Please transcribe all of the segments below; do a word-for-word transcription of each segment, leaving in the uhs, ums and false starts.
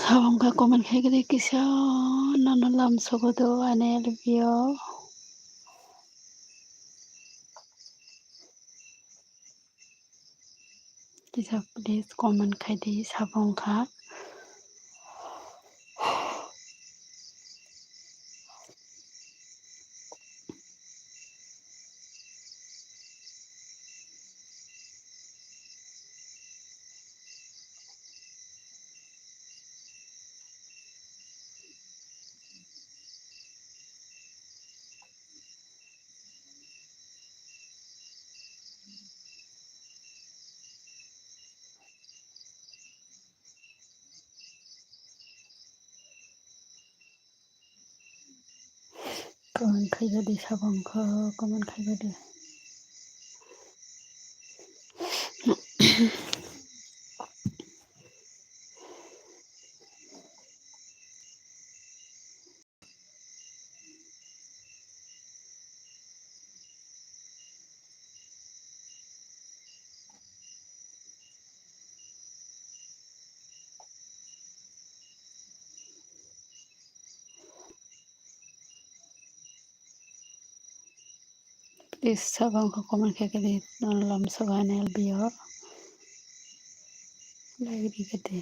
Habang kha comment khai khe kisa nono lam sogo do ani L B o. Kisa please comment khai di, sabong kha. Comment khai di, sabong kha comment khai di. Please, sabang kha comment khai khe di, non lom sogo ani L B o. Like di khe di.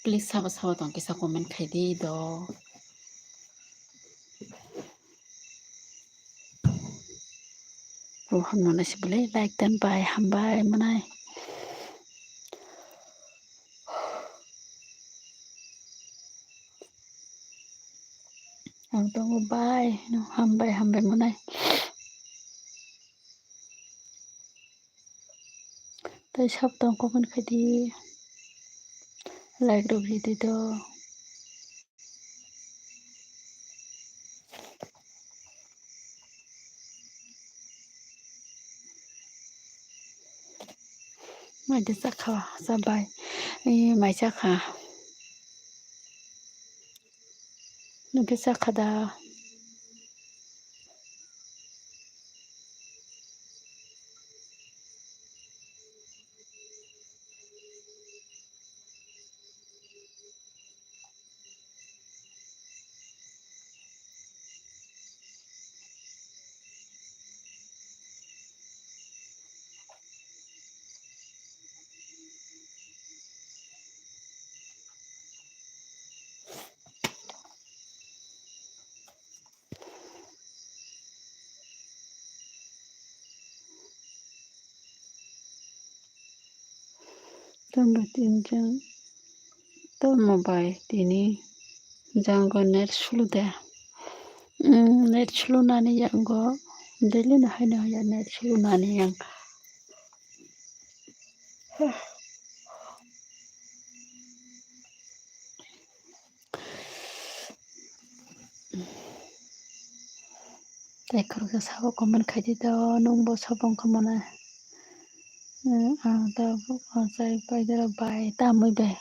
Please, sabo sabo tong kisa comment khai di do. Rohan mwnai se bwle like dan bai hambai mwnai. Ang tongo bai no hambai hambai mwnai. Tai sab tong comment khai di, like rok ri di do. Mai de chakha, cha bai. Ee, mai chakha. Nokhe chakha da. Tamo tin jang, tamo bai tini jango net sulu de. Mm, net sulu nani yango, daily no haino haya net sulu nani yang. Tei khoroksa sabo comment khai di do, nwng bo sabo wngkha mwnai. Ang tabuk achai paidoro bai tamwi bai.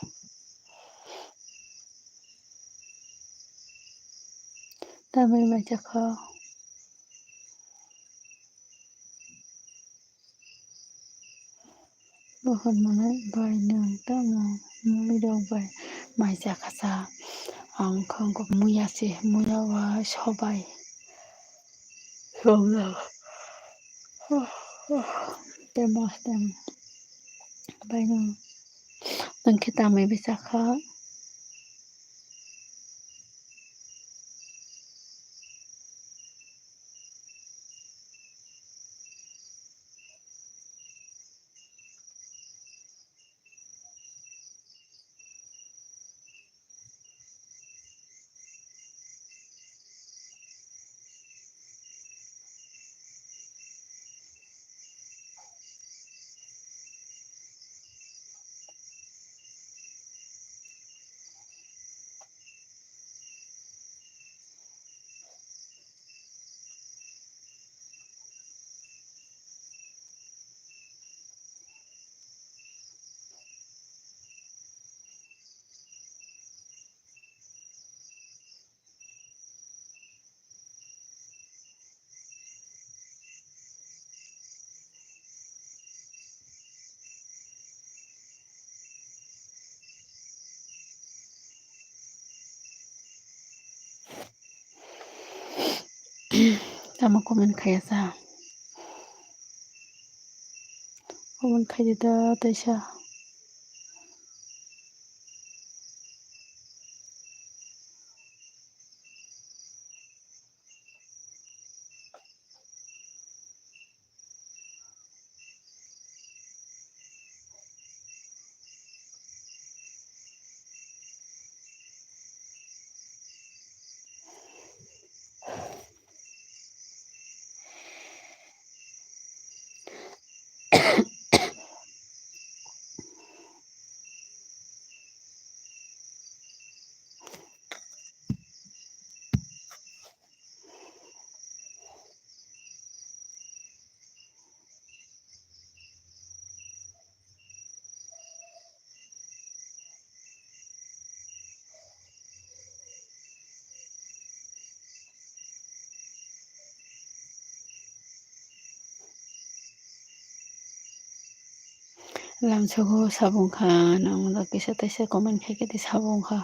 Tamwi bai chakha. Bohor mwnai bai nwng tamo mui rok bai mai chakha cha. Ang kha muya se, muya bai sobai. Somno. Tei mas tang. Baino. Nang khe tamwi bai chakha. Tamo comment khaiya sa. Comment khaidi da taisa. Lamsogo sabung kha, nang da kisa taisa comment khai khe tei sabung kha.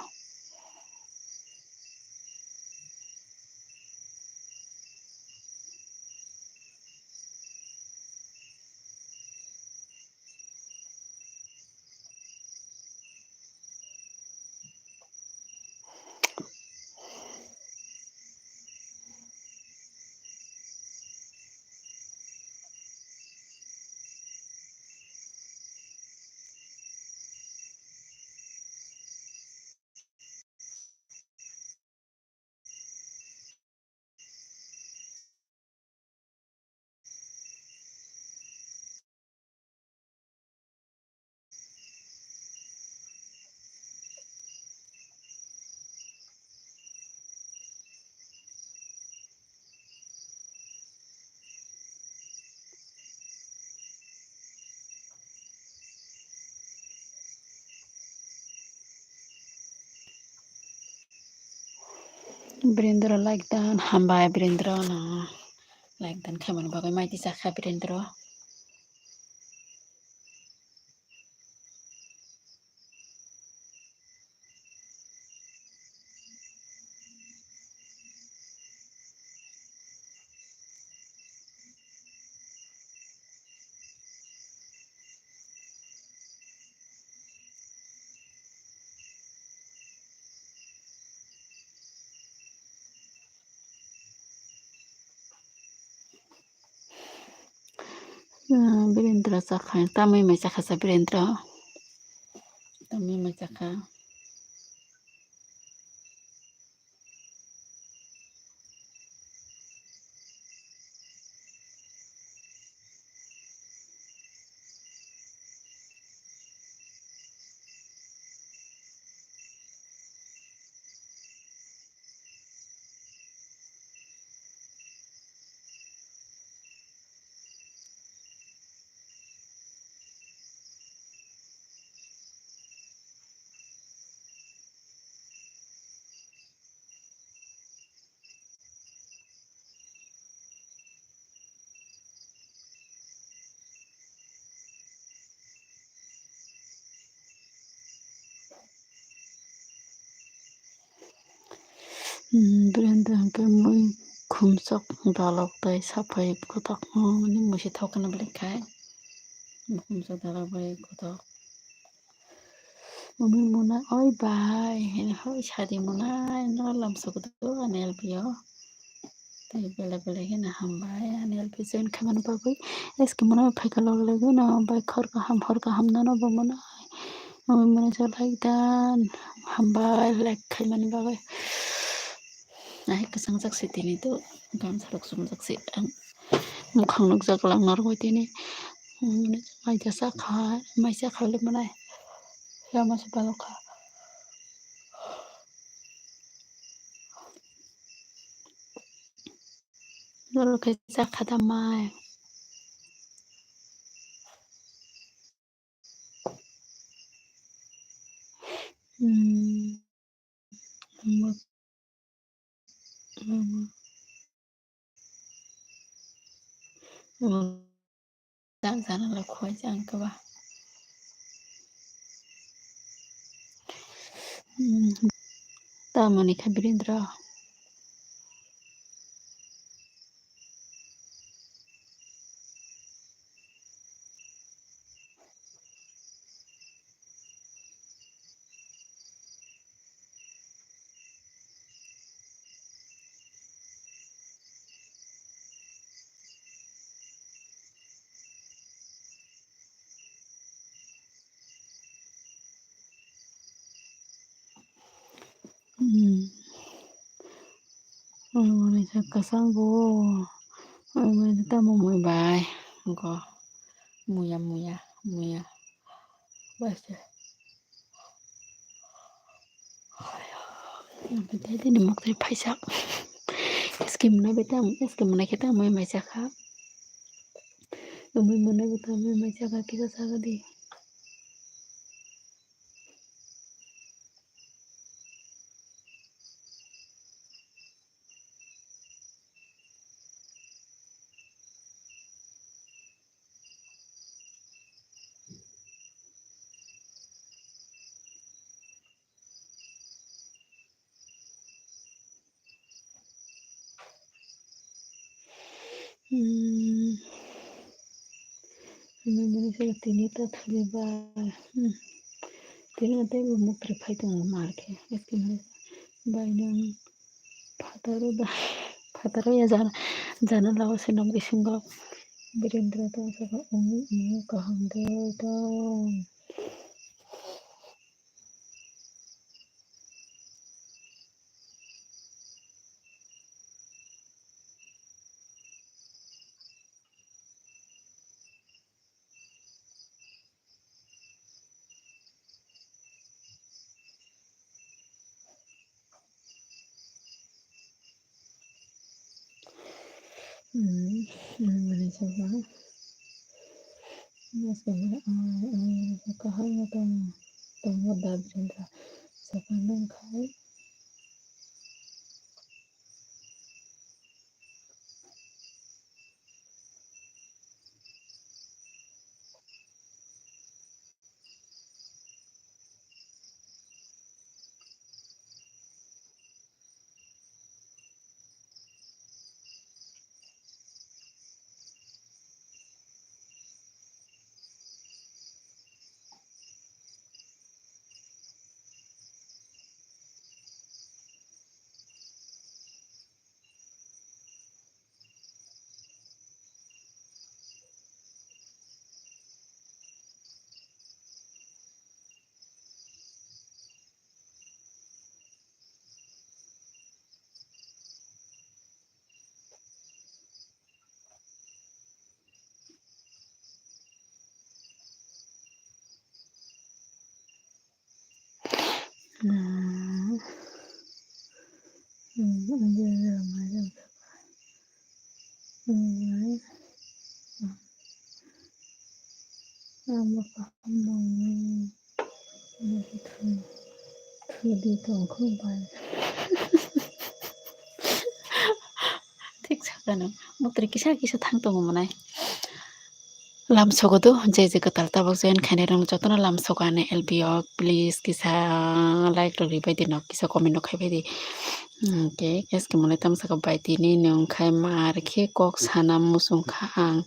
Birendra like dan, hambai Birendra no like dan khaimani bagwi maiti chakha Birendra. Ah, Birendra chakha, tamwi mai chakha sa Birendra. Tamwi mai chakha. Hmm, Birendra hwnkhe mui Mukhumsok dalok tei saphai kothok, hmm, ni musi thok hwnwi bwlwi khai. Mukhumsok dalok bai kothok. Umi muna oi bai, hini hoi sadi muna no lamsok do ani L P o. Tei belai belai kheno hambai ani L P join khaimani bagwi. S K muna phaikha loge loge no bai khor kaham hor kaham nono bo muna. Umi muna jalai dan hambai like khaimani bagwi. Ai kwchang jak se tini to gamsa rok chumjak se ang mukhang nukjak lang narwkbai tini. Mai cha kha, mai cha kha le manai. Yama se balok kha. Norok khe cha kha da mai. Hmm. Jana la khwai jang kaba. Tamoni kha Birendra. Hmm. Oi, mani sa kasang bo. Oi, mani tamo moi bai. Go. Muya, muya, muya. Bai se. Bai se. Bai se. Bai se. Bai se. Bai se. Ice cream na beta, ice cream na kita moi mai chakha. Moi mona beta moi mai chakha kisa chakha di. Hmm. Ani mani saka tini ta thani ba. Hmm. Tini ma tei bo muktre phai tongo mar khe. Eske mani bai nang phataro da, phataro ya jana, jana lago se nok bisingo. Birendra ta saka omo omo kaham de ta. Hmm, hmm, mani saka. Mani saka, ah, ah, saka hai ma tong, tong mo da Birendra. Saka nang khai. Thik sakano. Muktrwi kisa kisa thang tongo mwnai. Lam sogo do, je je kwtal tabuk join khainai rok jotono lam sogo ani L P o, please kisa like rok ribai di no, kisa comment rok khaibai di. Hwnkhe S K mwnai tamo saka, bai tini nwng khai ma rwkhe kok sana muchung kha ang.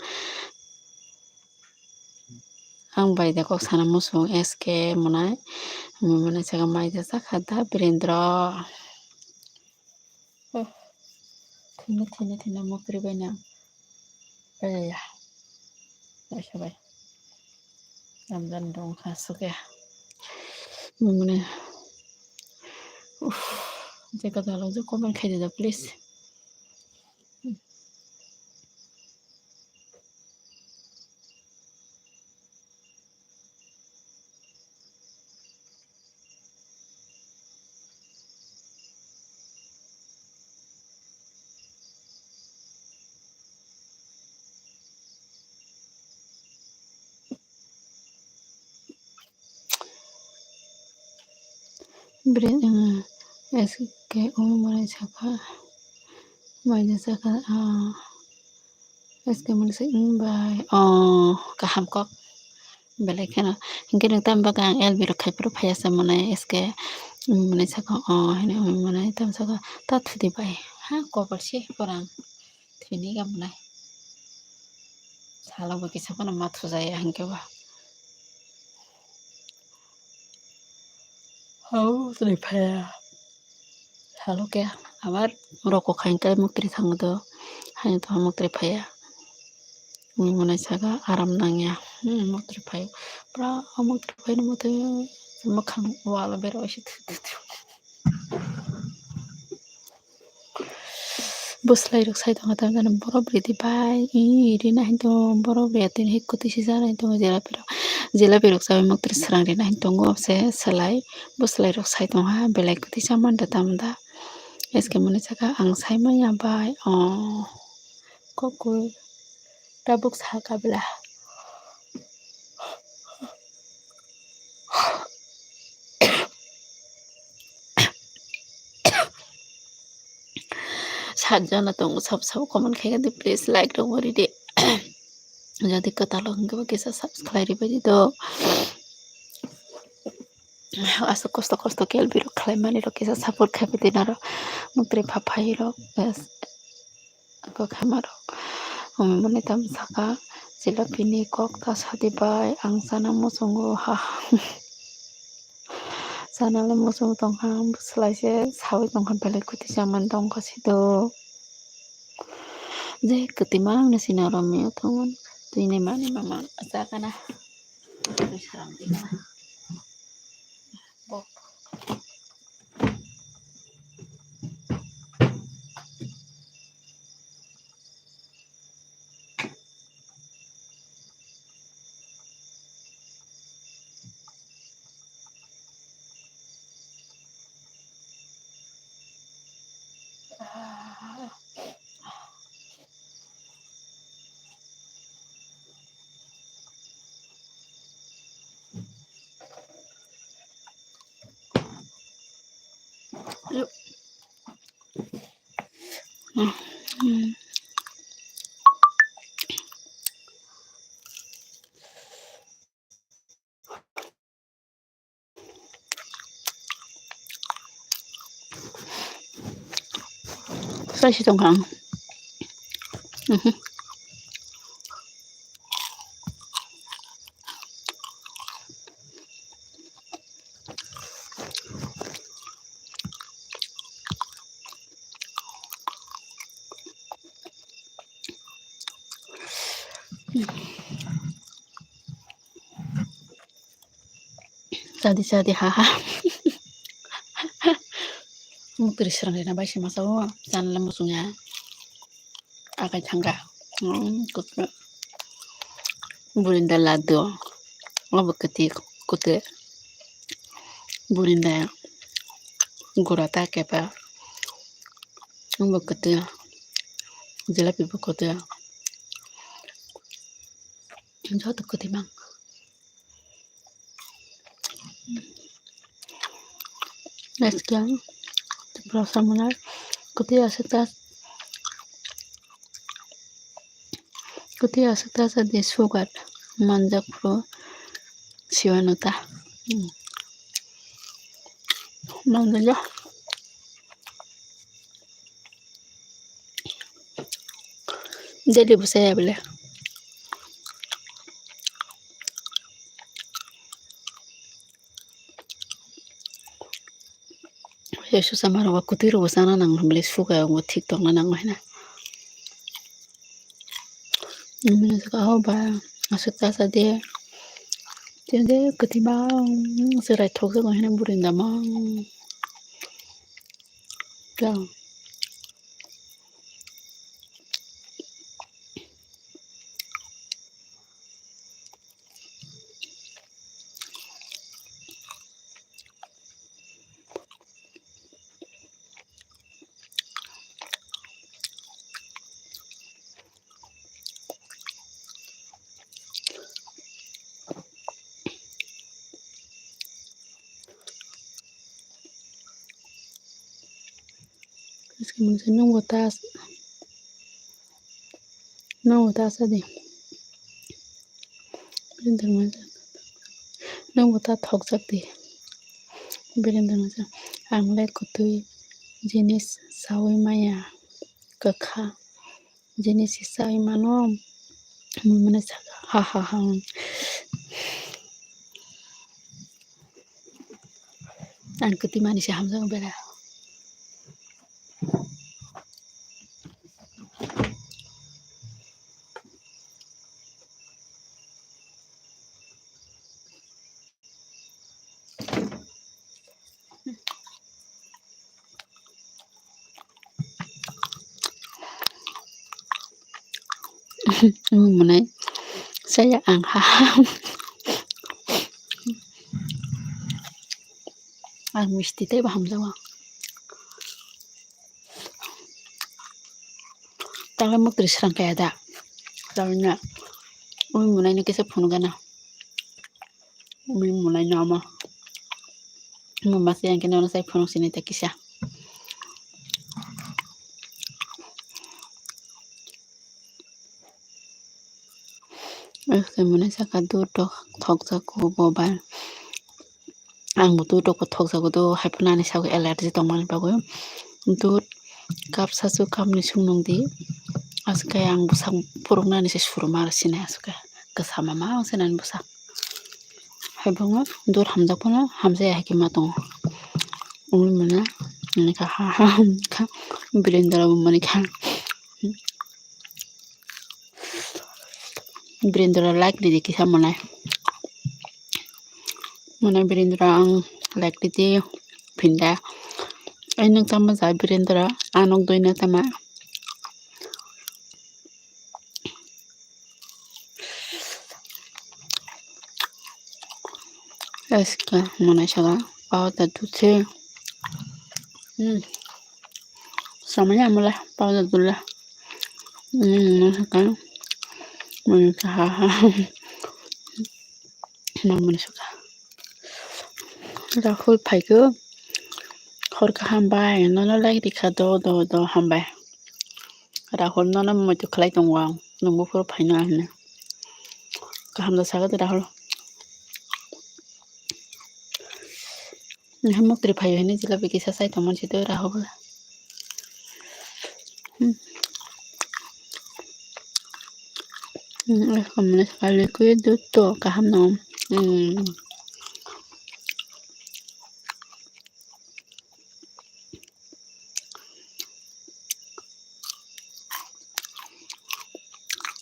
Ang bai da kok sana muchung S K mwnai. Mwnai saka mai da chakha da Birendra. Oh, thina, thina, thina mukri bai na. Ayaya. Bai sabai. Ramjan dong kha suke. Mane. Uff. Je kata lo je comment khai de please. Bre, eh, S K O mwnai saka, mai saka, ah, S K mwnai saka, bai, oh, kaham kok. Belai kheno. Hinkhe nwng tamo bagwi ang L B rok khai phuru phaiya se mwnai S K, mm, mwnai saka, o, hwnwi mwnai tamo saka, ta thudi bai. Ha, kobor se borang. Thwini ga mwnai. Salo bo kisa phano ma thujaya hinkhe ba. Hau, tini phaiya. Salo khe abar roko khai khe muktri thango do, haino tongma muktri phaiya. Mui mwnai saka aram nangya. Hmm, muktri phai. Pura muktri phai nang muktri mwkhang walo bero se thu thu thu. Bwslai rok sai tongo tamjani borok ridi bai, ih, rina hinto borok ria tini hai kwtwi sijak nai tongo jelapi rok. Jelapi rok chawi muktri swrang rina hin tongo se swlai. Bwslai rok sai tongha belai kwtwi chamani da tamda. S K mwnai saka ang sai manya bai, oh, kokoi tabuk saka bela. Sat jona tongo, sabo sabo comment khai di, please like rok bo ridi. Jodi kwtal o hwnkhe bo kisa subscribe ribai di do. Aswk kosto kosto L B rok khlai mani rok kisa support khai di naro. Muktri phaphai rok, yes. Kok hamaro. Mwnai tamo saka, jelapi ni kok ta sadi bai, ang chana muchungo, ha. Chana le muchung tongkha, bwslai se sawi tongkha, belai kwtwi chamani tongkha sido. Je kwtwi mang ni sina romio thung, twi ni mani mama chakana. Twi sarang twi na. Bok. Sai si tongkha ang. Mhm. Chadi chadi ha ha. Muktri srang rina bai se masa o chana le muchung ya. Akai thangkha. Hmm, kut-, burinda laddu. Obo kwtwi kwtwi. Burinda gura ta kepa. Obo kwtwi. Jelapi bo kwtwi. Joto kwtwi mang. Next yang, Tripura samana, kwtwi aswk ta, kwtwi aswk ta sa de sugar manjak phuru siwano ta. Hmm. Manjak ya. Daily bo chaya bole. Susa maro kwtwi rok bo chana nango bole, suka thik tongna nango hina. Bini saka o ba aswk ta sa de. Tei de kwtwi ma, mm, chwrai thok jago hino bwrwi da ma. Nungbo ta, nungbo ta sa di. Nungbo ta thokjak di. Birendra masa, ang le kwtwi jinis saui maya, kwkha jinis se saui mano, mane saka, ha, ha, ha. Ang kwtwi mani se hamjago bera. Mwnai saya ang ha. Ang misti tei bo hamjago. Tala mukri srang kaya da. Tala na. Ui mwnai no kisa phunuk gana. Ui mwnai no ama. Mama se yang kena sai phunuk sini ta kisa. Mwnai saka dud thokjak bo bai. Ang bo dud rok bo thokjago do, hai phano ani sago allergy tongmani bagwi. Dud cup sasu cup ni swngnung di. Aswkhe ang bwsak phuruknani se suruma aro sinai aswkhe. Kwsa mama ang sinani bwsak. Hai bangma dud hamjak phano hamjaya hai khe ma tongo. Wngwi mano, wngkha ha ha wngkha. Birendra bo mankha. Birendra like ridi kisa mwnai. Mwnai Birendra ang like ridi phinda. Ai nwng tamo ja Birendra, anok doina tama. Aska mwnai saka powder dut se. Hmm. Samanya mula powder dula. Hmm, mwnai saka. Mwnai saka ha ha. Mwnai saka. Rahul phaikhe hor kaham bai, nono like rikha do do do hambai. Rahul nono moito khlai tongo ang, nwngbo phuru phaino ang hinwi. Kaham da sakha de Rahul. Nihai mukri phaio hinwi jilabi kisa chai tongmani se do Rahul. Hmm. Hmm, eh, kamne sakha liquid dud to kaham no. Hmm.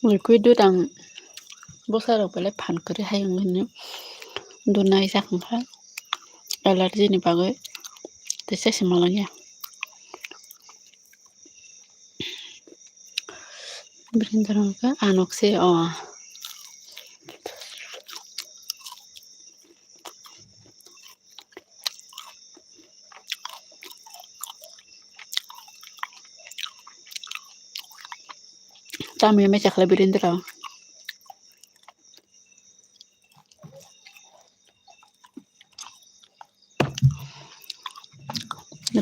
Liquid dud ang bwsarok belai phan kwrwi hai wngwi hwnwi dud nai jak wngkha allergy ni bagwi tei se se malangya. Birendra hwnkhe anok se o. Tamni mesa khlai Birendra.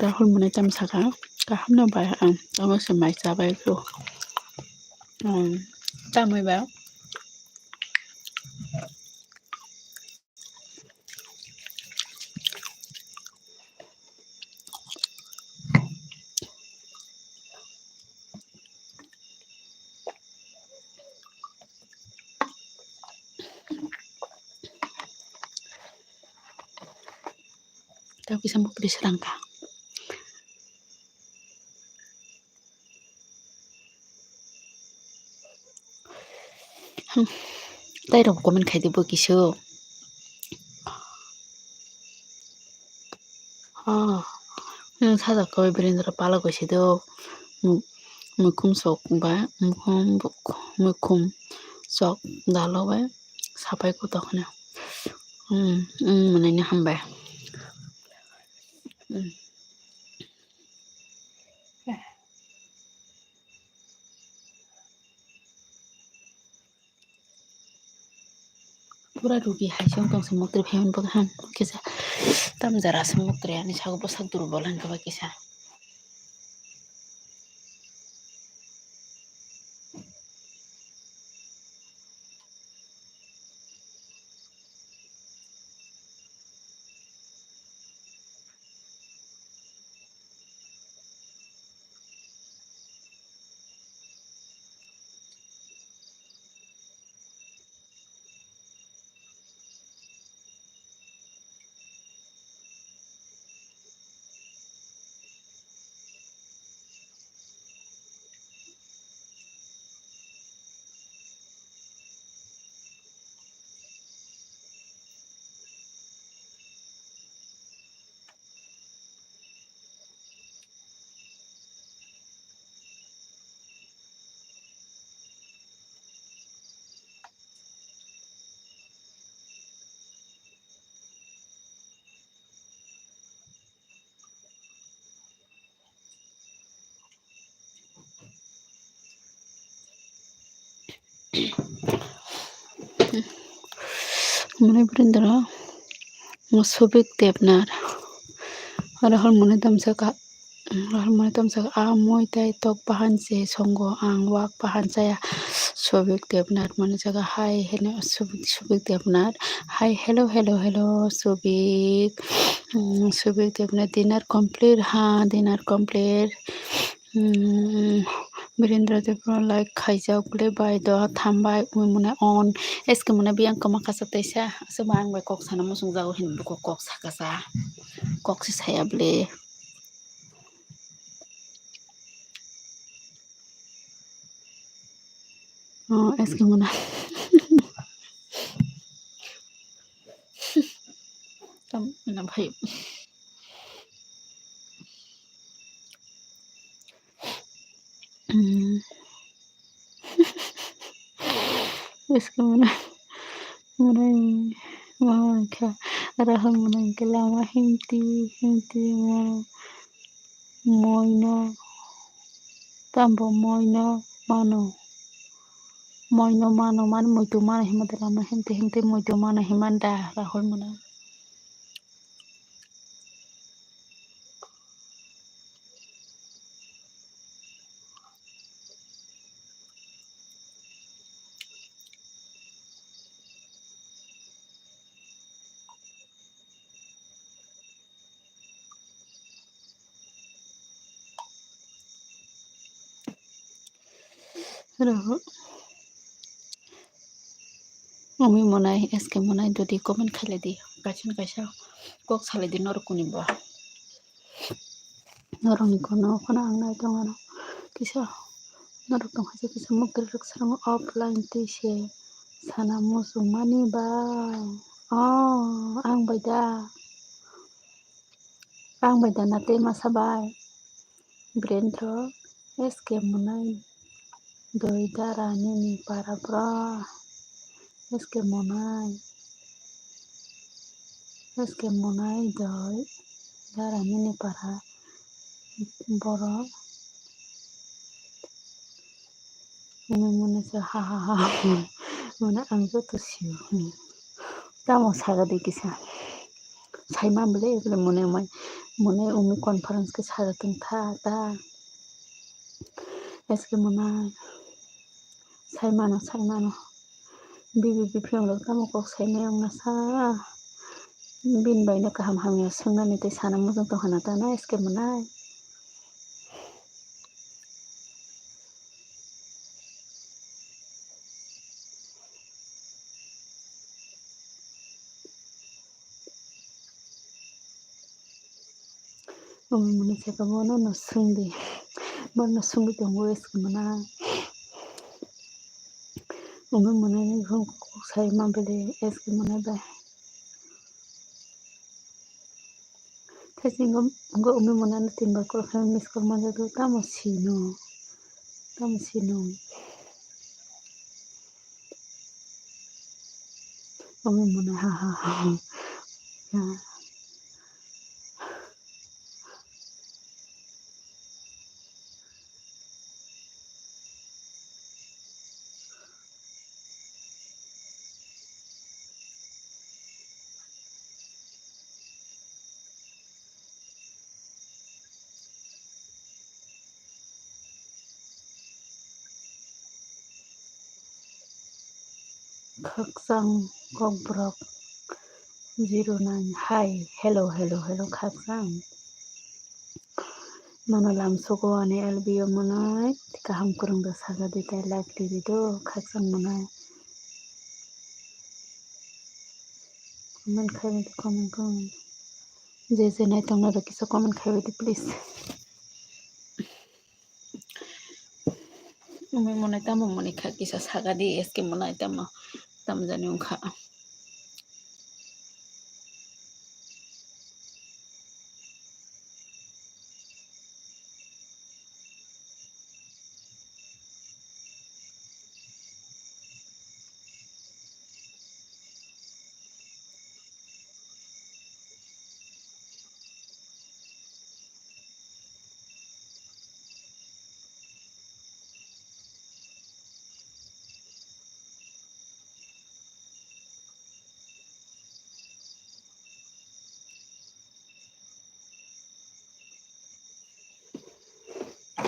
Rahul mwnai tamo saka, kaham no bai ang, omo se mai cha bai kho. Um, tamni ba. Kisa mukri srang kha. Hmm. Tai rok comment khai di bo kisa. Oh. Hmm, sajak khe Birendra palok bai se do. Mu-, muikhum sok ba, muikhum buk-, muikhum sok dalo bai sapai kutok hwnwi. Hmm, hmm, mwnwi ni hambai. Hmm. Pura rugi hai se wng tong se muktrwi phaimani bo kaham kisa tam jora se muktrwi ani sago bwsak durbol hwnka bai kisa. Mwnwi Birendra, Subik Debnar, Rahul mwnwi tamjak, Rahul mwnwi tamjak, a mui tai tok bahan se songo, ang wak bahan chaya. Subik Debnar mwnwi jaga hai heno, Subik, Subik Debnar, hai, hello, hello, hello, Subik. Hmm, Subik Debnar, dinner complete ha, dinner complete. Hmm, Birendra Debra like khaijak bwle bai do thambai ui mwnai on. S K mwnai biyang kwma kasa teisa aswk ba ang bai kok sana muchung jago hin buko kok sakasa. Kok se saya bwle. Oh, S K mwnai. Tam na bhai. Hmm. S K mwnai, mwnai, mwnai kha, Rahul mwnai khe lama himti, himti mo, moino, tambo moino mano, moino mano, mani muitu mano himante lama himti, himti muitu mano himanda Rahul mwnai. Ro-, Umi mwnai, S K mwnai, dudi comment khailai di. Kaisa na kaisa kok salai di norok kuni bo. Norokni kono phano ang nai tongo ano. Kisa norok tong khaisa kisa muktrwi rwksarango offline twi se sana muchungmani bai. Oh, ang bai da. Ang bai da na tei masa bai. Birendra S K mwnai doi dara nini para bra. S K mwnai. S K mwnai doi dara nini para borok. Umi mwnai se ha ha ha. Mwnai ang joto sio. Tamo saga de kisa. Saima bwle bwle mwnai mai. Mwnai umi conference khe saga tong tha ta. S K mwnai. Saimano, saimano. Bibi biphiyong rok tamo kok saimai wngna sa. Bini bai no kaham hamya swngnani tei sana muchung tong hana ta na S K mwnai. Umi mwnai saka bono no swngdi. Bono swngwi tongo S K mwnai. Umi mwnai ni bwkhang kok sai ma bele S K mwnai bai. Thaising go umi mwnai no tin bar call khe miss call manjak tamo sino. Tamo sino. Umi mwnai ha ha ha. Khakchang kokborok zero nine. Hi, hello, hello, hello, khakchang. Nono lamsogo ani L B O mwnai, kaham kwrwng da saga di tai like riri do, khakchang mwnai. Comment khai di, comment, comment. Je je nai tong nai rok kisa comment khai di please. Umi mwnai tamo mwnai kha kisa saga di S K mwnai tamo tamo jani wngkha.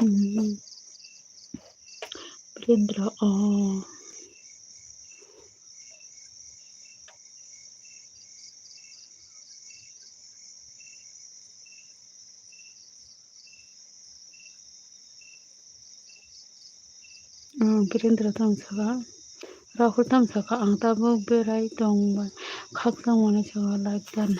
Hmm. Birendra, oh. Hmm, Birendra tamo saka, Rahul tamo saka, ang tabuk berai tong bai, khakchang mwnai saka like dan.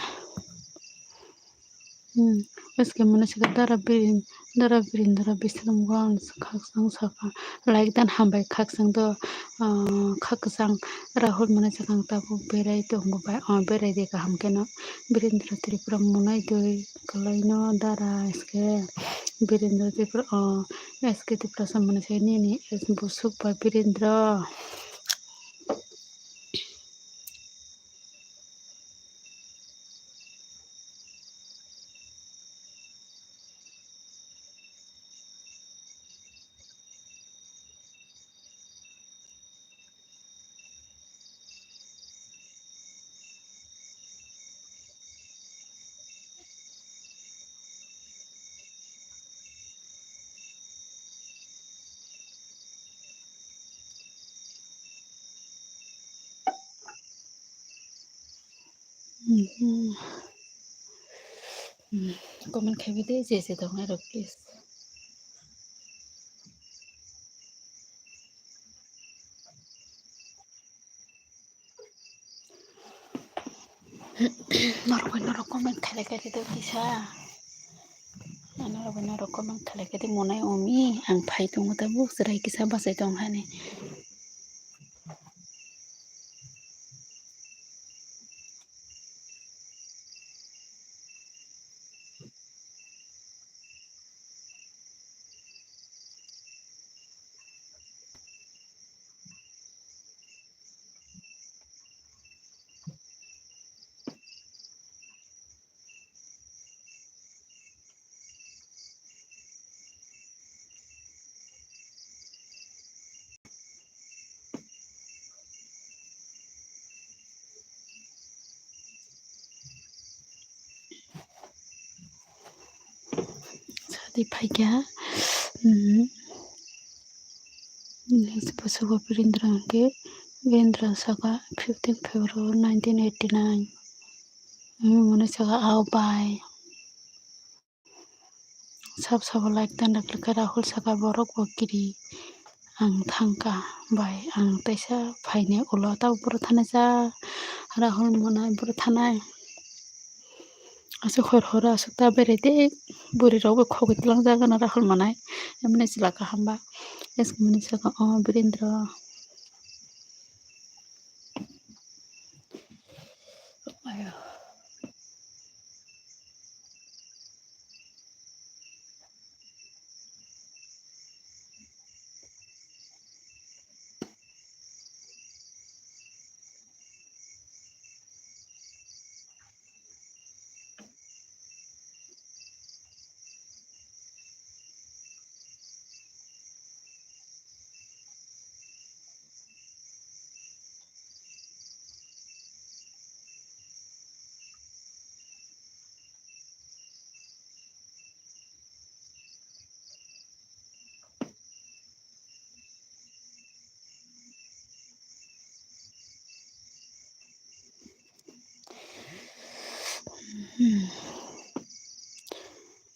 Hmm, S K mwnai saka dara Biren-, dara Birendra Bisram go ang khakchang saka, like dan hambai khakchang do, ah, khakchang Rahul mwnai saka ang tabuk berai tong bai, ah, berai de kaham khe no Birendra Tripura mwnai doi. Kwlaino dara S K Birendra Tripura, o, S K Tiprasa mwnai se nini S Busuk ba Birendra. Mhm. Hmm, comment khai di, je je tongnai rok, please. Norok bai norok comment khlai khe rwdi kisa. Norok bai norok comment khlai khe rwdi, mwnai Umi, ang phai tongo tabuk, chwrai kisa bachai tong hani. Sadi phaikha, hmm, next bwswk o Birendra hwnkhe, Birendra saka fifteen February nineteen eighty nine. Umi mwnai saka, "Ao bai." Sab sabo like dan rwkha, Rahul saka, "Borok bo kiri, ang thangkha bai, ang teisa phaini ulo." Tabuk boro thanai cha, Rahul mwnai boro thanai. Aswk hor horo aswk ta berai de, bwrwi rok bo khogwi twlang jak gana Rahul mwnai. Emni chwla kaham ba. S K mwnai saka o Birendra.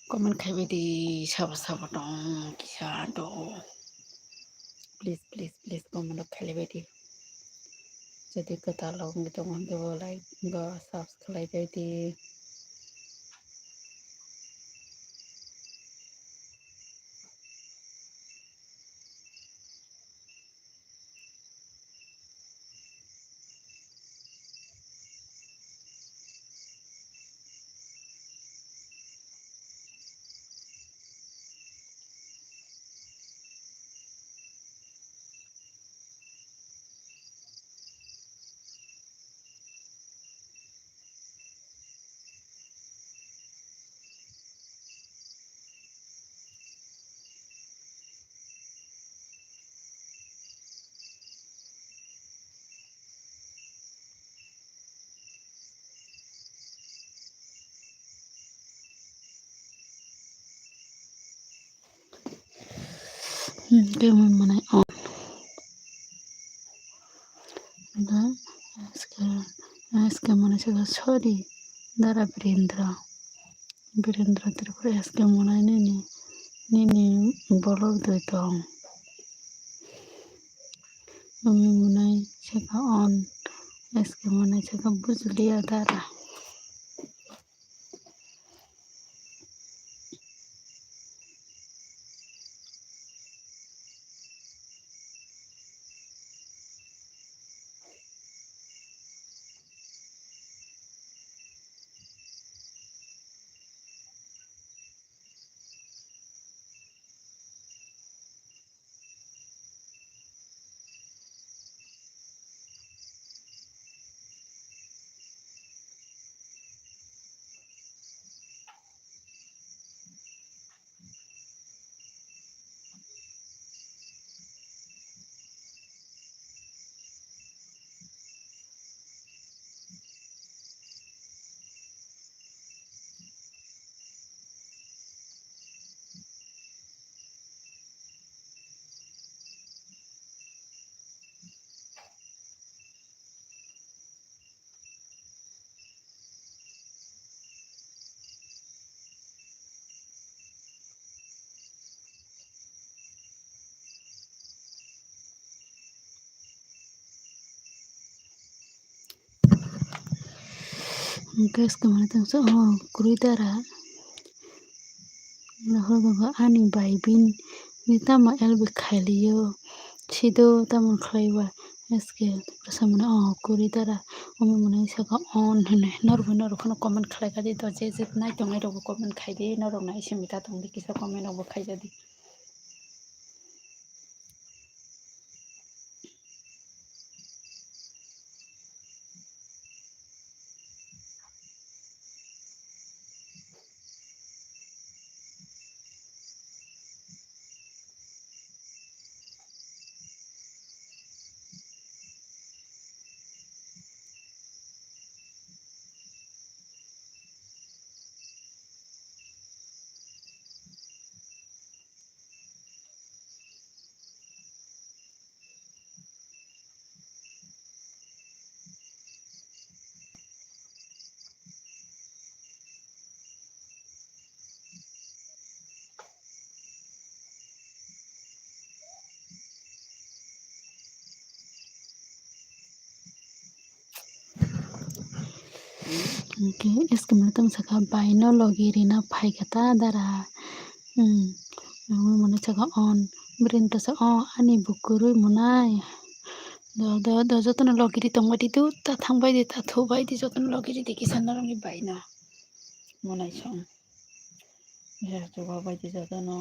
Comment khaibai di, sabo sabo tong kisa do. Please, please, please, comment rok khailaibai di. Jodi kwtal rok wngwi tongo, hwnkhe bo like bo subscribe khlaibai di. Hmm, khe mwnai on. Da S K, S K mwnai saka sorry, Dara Birendra. Birendra Tripura S K mwnai nini, nini bolok doi tong. Umi mwnai saka on, S K mwnai saka bujliya Dara. Hwnkhe S K mwnai tongsa, oh, kwrwi Dara. Rahul baba ani bai bini tamo L B khailio, sido tamo khlaiba S K Tripura samani, oh, kwrwi Dara. Omo mwnai saka on hwnwi norok norok kheno comment khlaikha di to, je je nai tongnai rokbo comment khaidi, norok nai simi ta tongdi kisa comment rokbo khaijadi. Hwnkhe S K mwnwi tong saka, "Baino logi rina phaikha ta dara?" Hmm. Nangwi mwnwi saka, "On." Birendra sa, "O, ani bukurwi mwnai. Do, do, do, jotono logi ri tongbai di, do, ta thangbai di, ta thubai di, jotono logi ri di kisa norokni baino." Mwnai song. Kisa chubabai di jotono.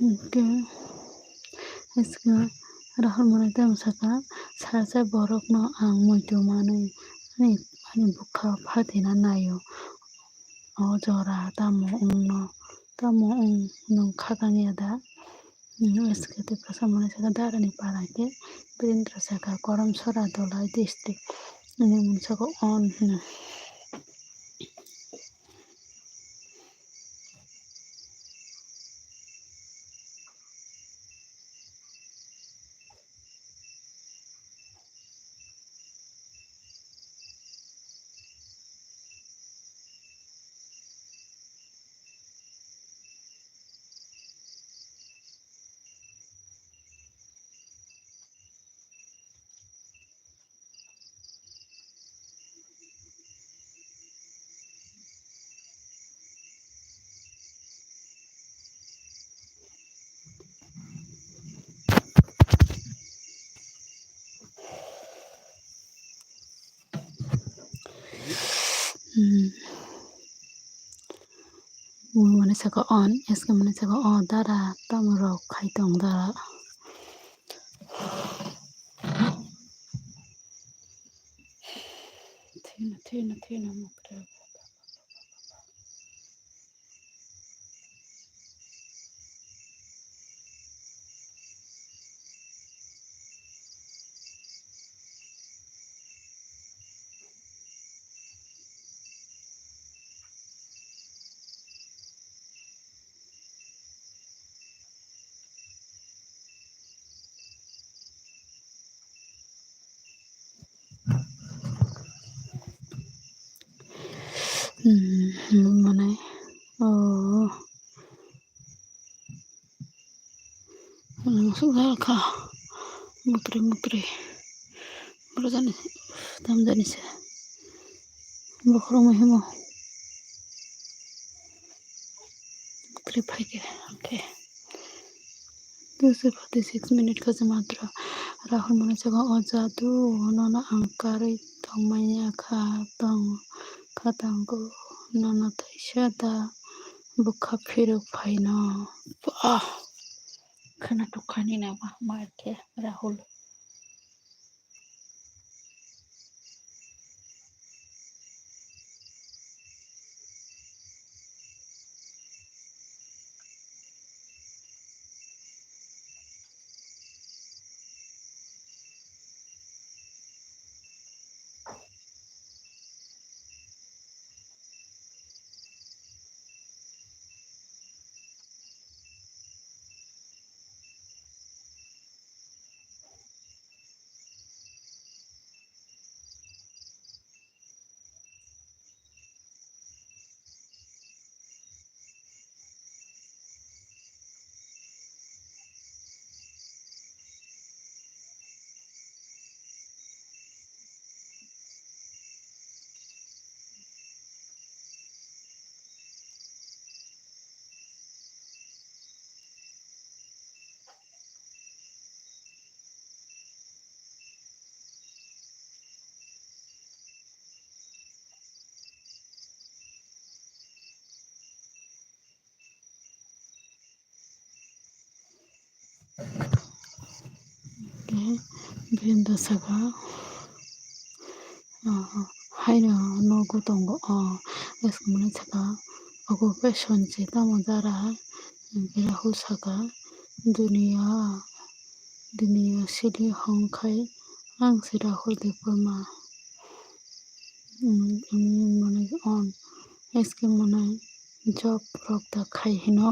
Hwnkhe S K Rahul mwnwi tamo saka, "Salsa borokno ang muitu manwi ani, ani bwkha phatina naio. O jora tamo wngno, tamo wng nwng kha tangya da?" Hmm, S K Tiprasa mwnwi saka, "Darani para khe Birendra saka, Koramsora Dholai district." Ani mung saka on hwno. Hmm. Mwnwi saka on, S K mwnwi saka o dara, tamo rok khai tong dara. Thwino, thwino, thwino, mukra. Hmm, mane, oh. Ang sukha kha. Mutri, mutri. Boro jani, tam jani se. Bokhorok mai himo. Mutri phaikhe, okay. Two forty-six minute kha se matro. Rahul mwnwi saka, "O jadu, nono ang karwi tongmanya kha tong, kha tongo, nono teisa da bwkha phirok phaino." Ah, khwna tukha nini ma, ma khe Rahul. Birendra saka, "Ah, haino nogo tongo o." S K Manoy saka, "Ogo khe sonse tamo jara?" Rahul saka, "Duniya, duniya sidi hong khai ang se Rahul Debbarma." Manoy on, S K Manoy job rok da khai hino.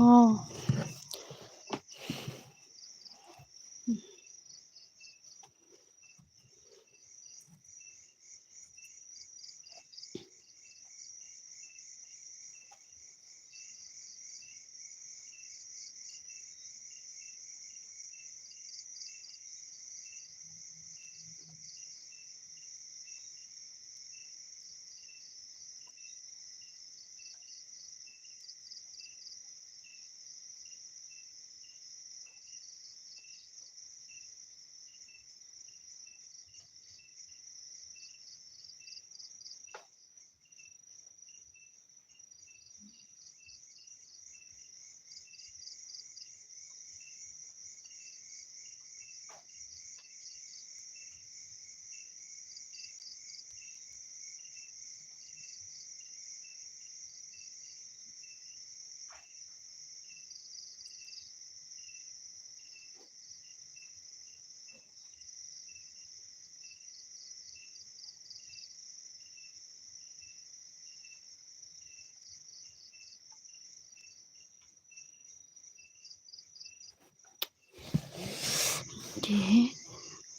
Khe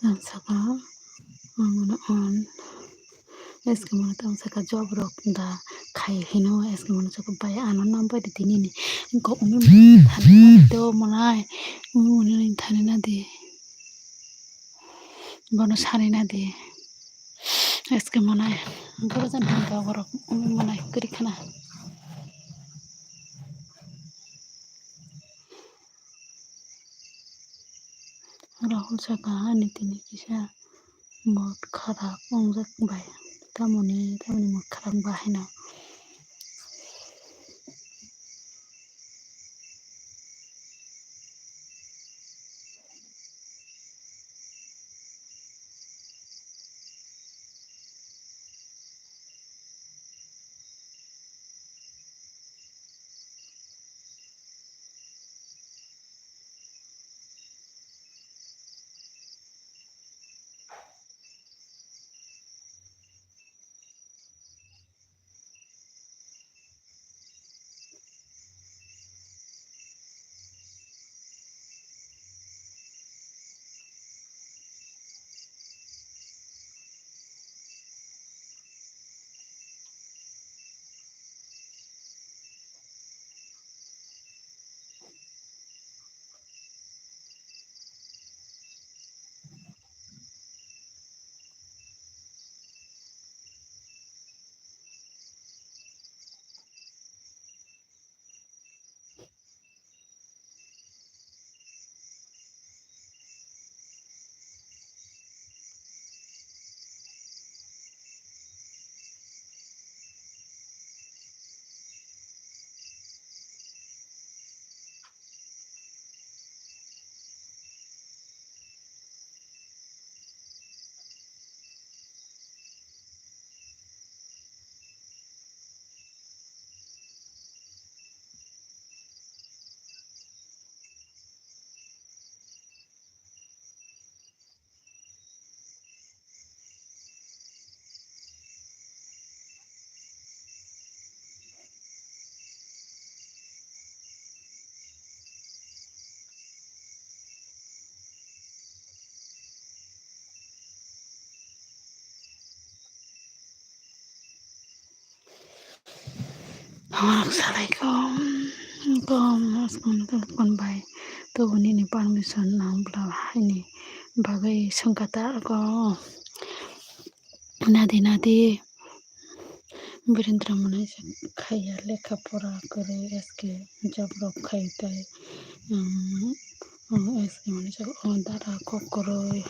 ang saka, ang mano on, S K Manoy tamo saka job rok da khai hino. S K Manoy saka, "Bai, ano nam bai di tini ni." Engko umi mani thani na di do Manoy, umi mani thani na di. Bono sani na di. S K Manoy, goro jan hangka borok, umi Manoy kwrwi khna. Rahul saka, "Ani tini kisa mood kharap wngjak bai, tamoni, tamoni mood kharap ba haino." Norok salai kom, kom, kom bai. Tobo nini permission nang bla haini bagwi sungkha ta ko. Nadi, nadi. Birendra Manoy se khaiya lekha pora kwrwi S K job rok khai tei, um, um, S K Manoy se o dara kok kwrwi.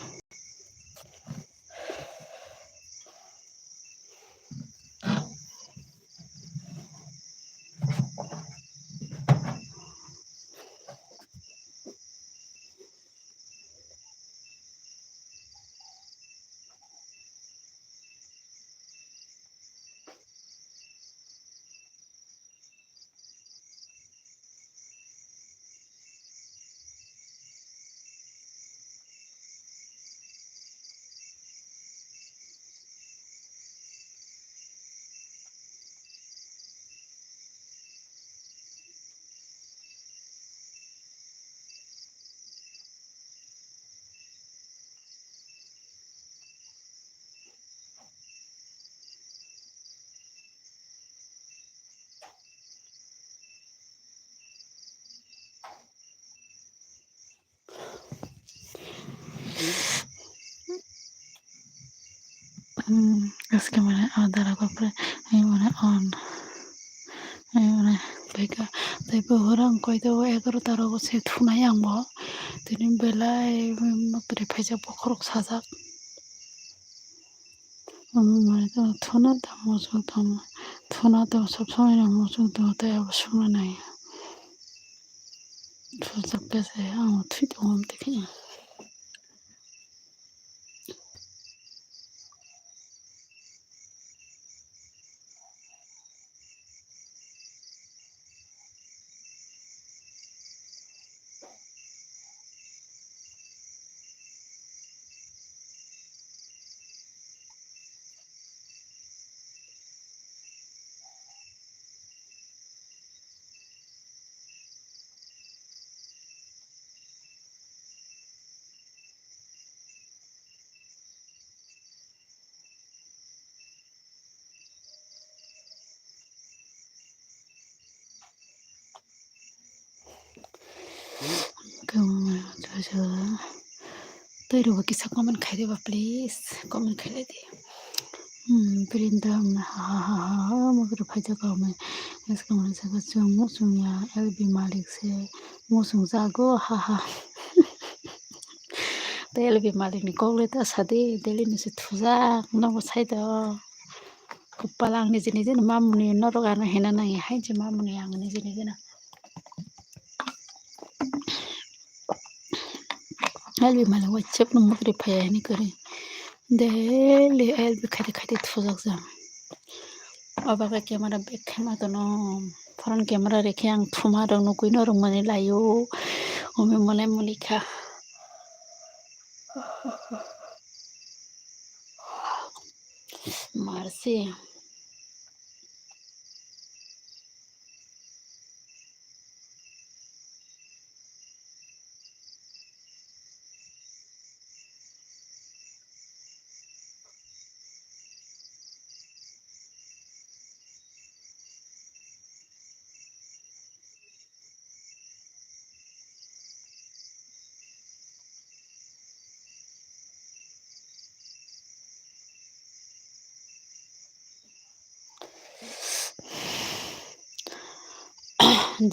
Hmm, aske mane o dara kok pre, ai mane on. Ai mane beka, tei bo hora ang koi to egarota rogo se thunai ang bo. Tini belai, hmm, mukri phaijak bokhorok sajak. Hmm, mane to thuna tamo song tamo. Thuna to sob somoi no muchung tongo tei abo suma nai. Thujak khe se ang thwi tongo tei khe. Tei rwbo kisa comment khai diba, please, comment khai lai di. Hmm, Brinda, hmm, ha, ha, ha, ha, ha, mokri phaijak kok mai. Eskang mani saka chwng muchung ya, L B Malik se muchung jago, ha, ha. Tei L B Malik ni kok le ta sadi, daily ni se thujak, nobo sai do. Kopal ang niji niji no mamoni norok ano hena nang ya, hai je mamoni ang niji niji no. L B Malik wachep no mokri phaiya hini kwrwi. Daily L B khaidi khaidi thujak jang. Obo khe camera back khe ma tono. Front camera rikhe ang thuma rok nukui norok mani laio. Omi mole muli kha. Marsi.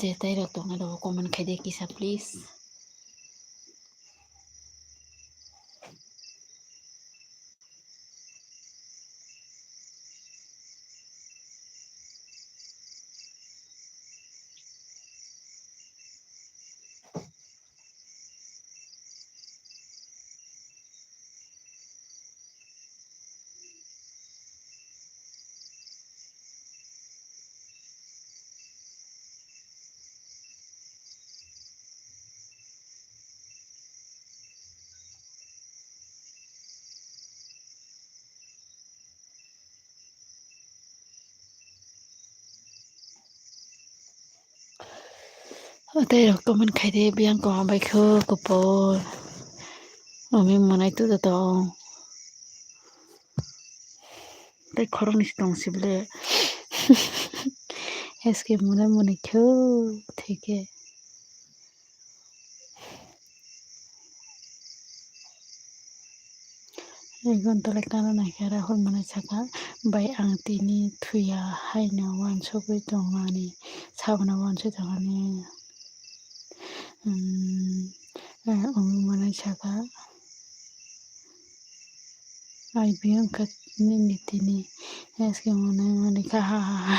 Je tei rok tongna rok comment khai de kisa, please. Tei rok comment khai de, biyang ko hambai kho, kopor. Omi monai tu da tong. Tei khoroknwi se tong sibole. S K mwnwi mwnwi khe thwikhe. Ek ghonta le kana naikhe Rahul mwnwi saka, "Bai, ang tini thwiya haino uansugwi tongmani, sabono uansugwi tongmani." Hmm, eh, Umi mwnwi saka, "Ai biyang kha nini tini." S K mwnwi mwnwi kha, ha, ha, ha.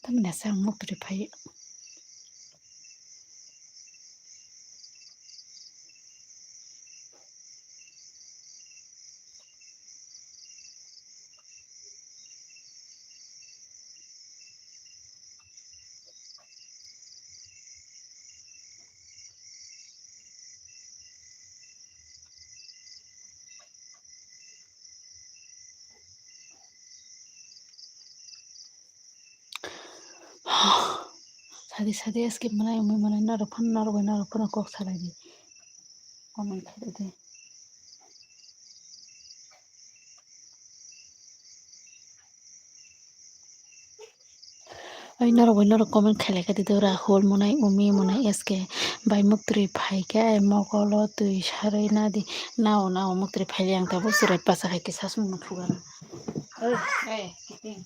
Tamni asa ang mukri phai. Sadi sadi S K mwnai, Umi mwnai, norok phano, norok bai norok phano kok salai di. Comment khaidi. Oi norok bai norok comment khailai kha di do, Rahul monai, Umi monai, S K bai muktri phai khe ai mokolo twi sarwi nadi. Nao nao muktri phai ang tabuk surai pasa khai khe sasmung no phugara. Oi, oi, kiting.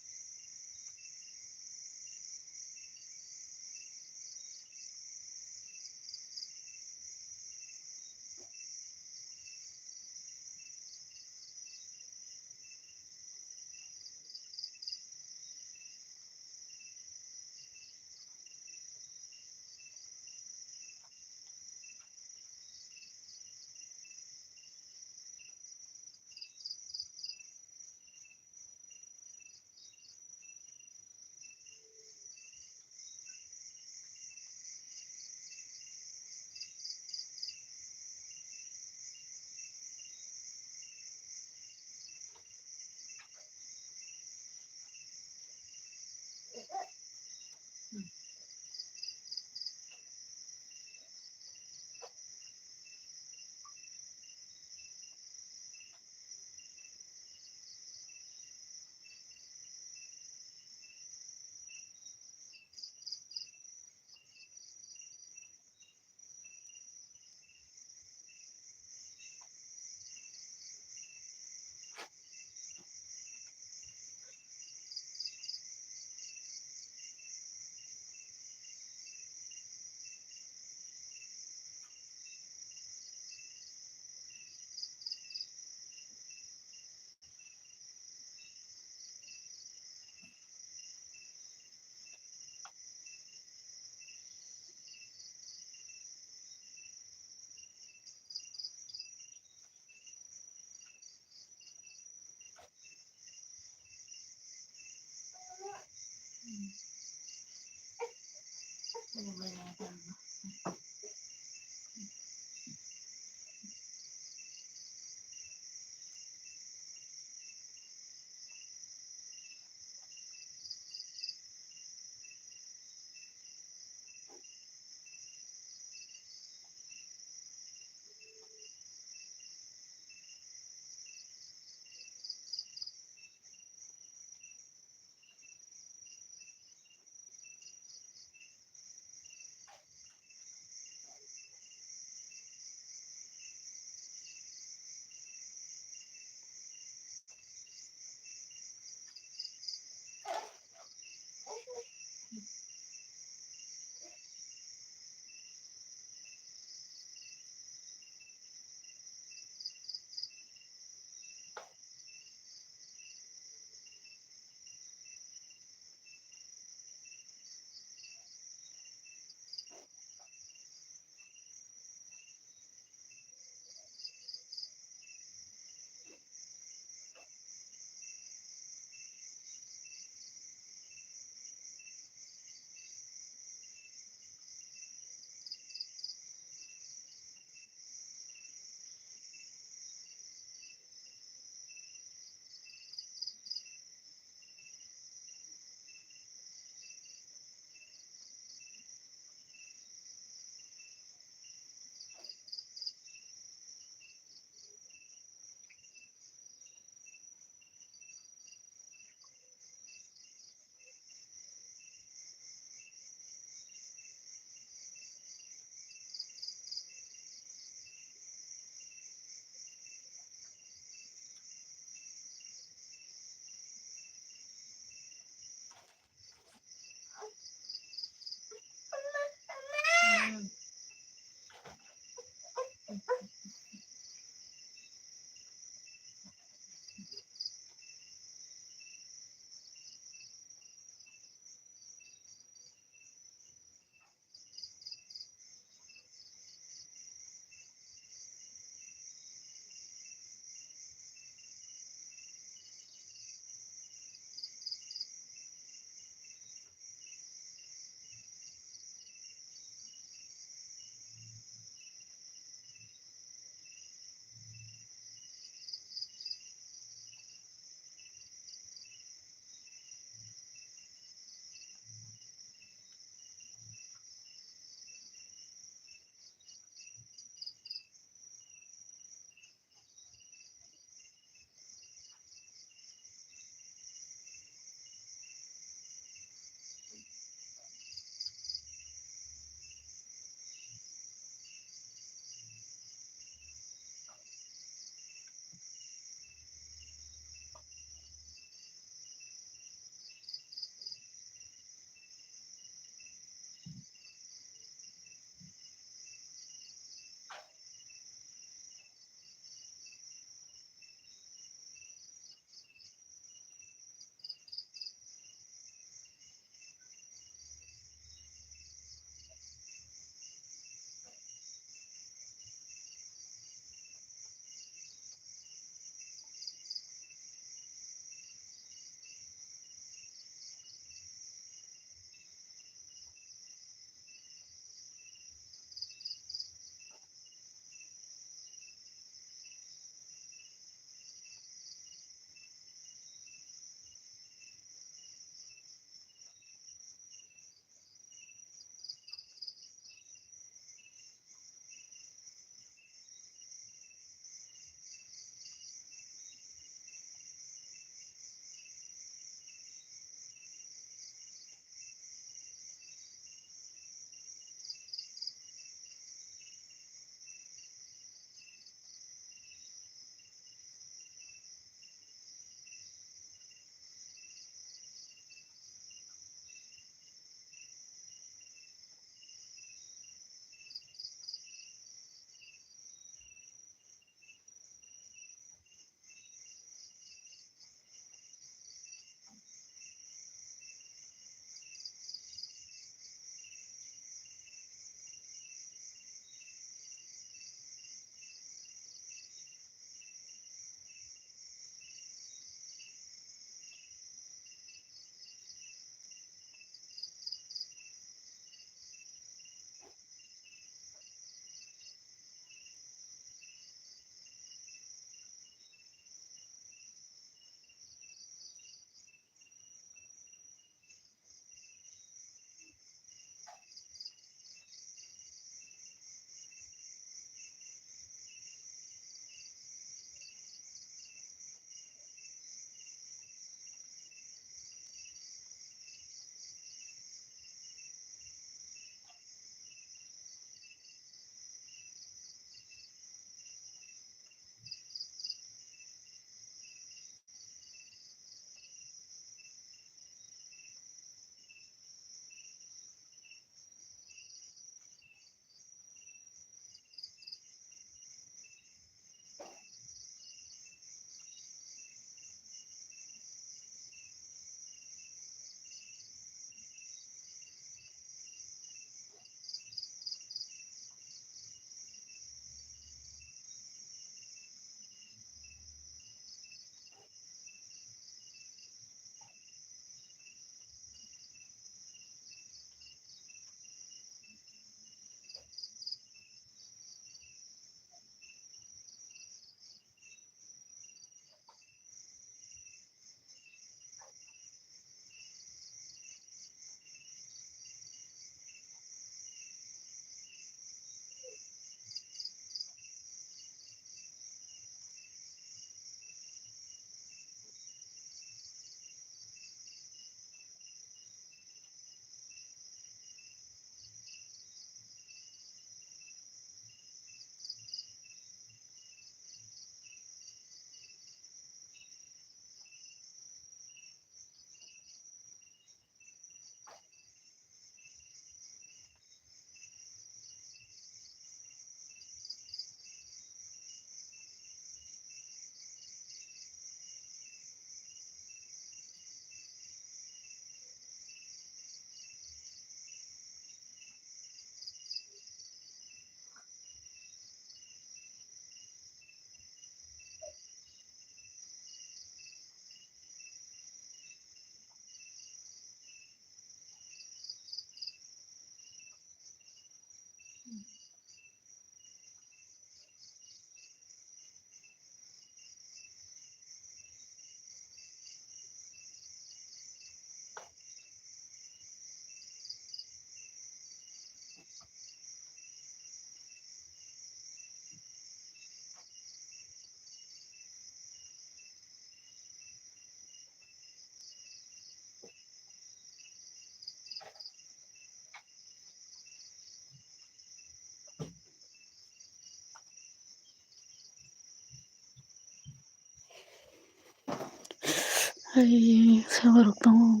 Hai, sabarok tongo.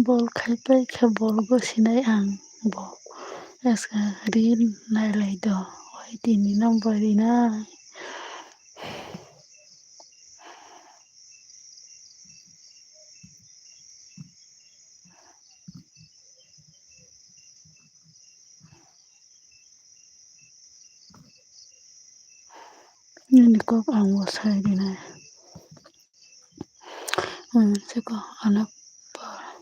Bol khai pai khe bol gosinai ang bo. Eskha reel nailai do. Hai tini number rinai. Nini kok ang bo sai rinai. Hmm, seko ano pa-,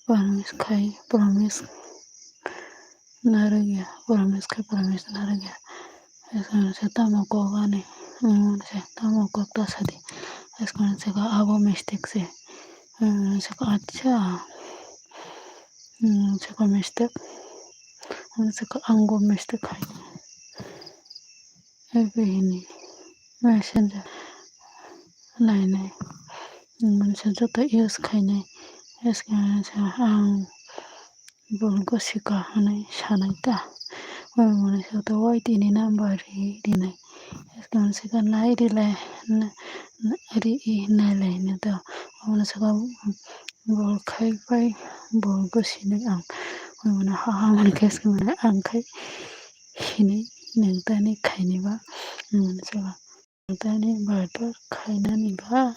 promise khai, promise narwkya, promise khai, promise narwkya. Eskang se tamo kok ani, hmm, se tamo kok ta sadi. Eskang seko abo mistake se. Hmm, seko acha. Hmm, seko mistake. Hmm, seko ang bo mistake khai. Ebe hini messenger lainai. Mwnwi se joto use khainai. Use khainai se ang bol gosika hwnwi sanai ta. Omo mwnwi se joto wai tini number ri rinai. Use khainai se nai rilai, na, na, ri i nailai hwnwi to. Omo mwnwi se bol khai pai bol gosinai ang. Omo mwnwi ha ha mwnwi khe se mwnwi ang khai. Hini nang tani khaini ba, hmm, so tani barter khainani ba.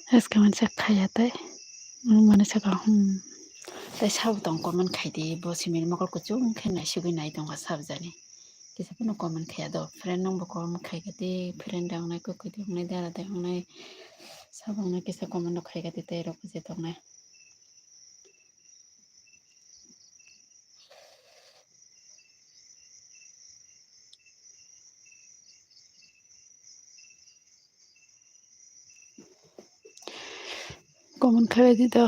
Eskhe mani sak khaya tei, mani saka, hmm, tei sabo tong comment khai di, bo simi mokol kuchung khe nai sugui nai tongkha sabo jani. Kisa phano comment khaya do, friend nungbo comment khai kha di, friend rok nai kwkhwtwi wngnai, dara dai wngnai, sabo wngnai kisa comment rok khai kha di, tei rok je tongnai. Comment khlai di do.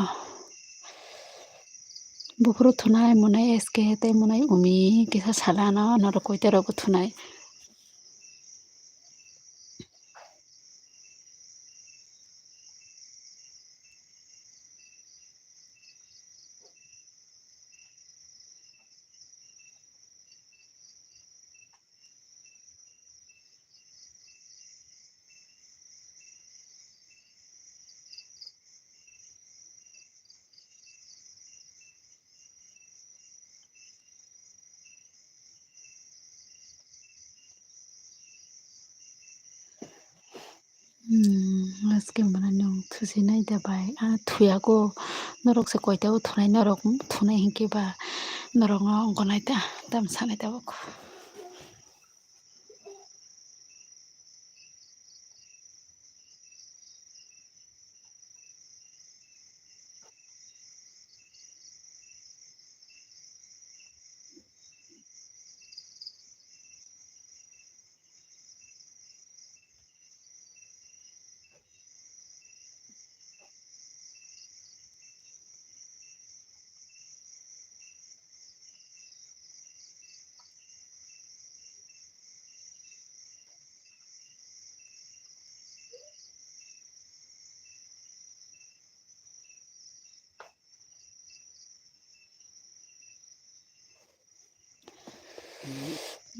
Buphuru thunai mwnai S K tei mwnai Umi kisa salano norok koita rok bo thunai. Hmm, aske mane nwng thusinai da bai. Ah, thuyago. Norok se koita o thunai, norok thunai hinkhe ba norok no ongkha nai ta, tam sanai tabuk.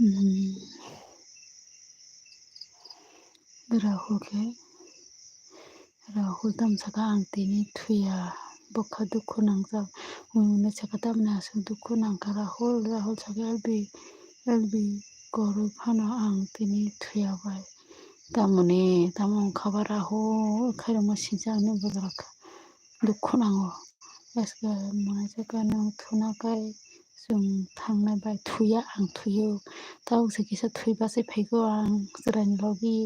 Hmm. Rahul khe, Rahul tamo saka ang tini thuya, bokha dukhu nangjak. Hwnwi saka tamni aswk dukhu nangkha Rahul, Rahul saka L B, L B kwrwi phano ang tini thuya bai. Tamoni, tamo wngkha ba Rahu, khairokma sincha ani bwsarok dukhu nango. Eske mwnai chakhe nwng thuna kai chwng thangnai bai thuya, ang thuyo. Tabuk se kisa thwi bachai phaigo ang chwraini logi.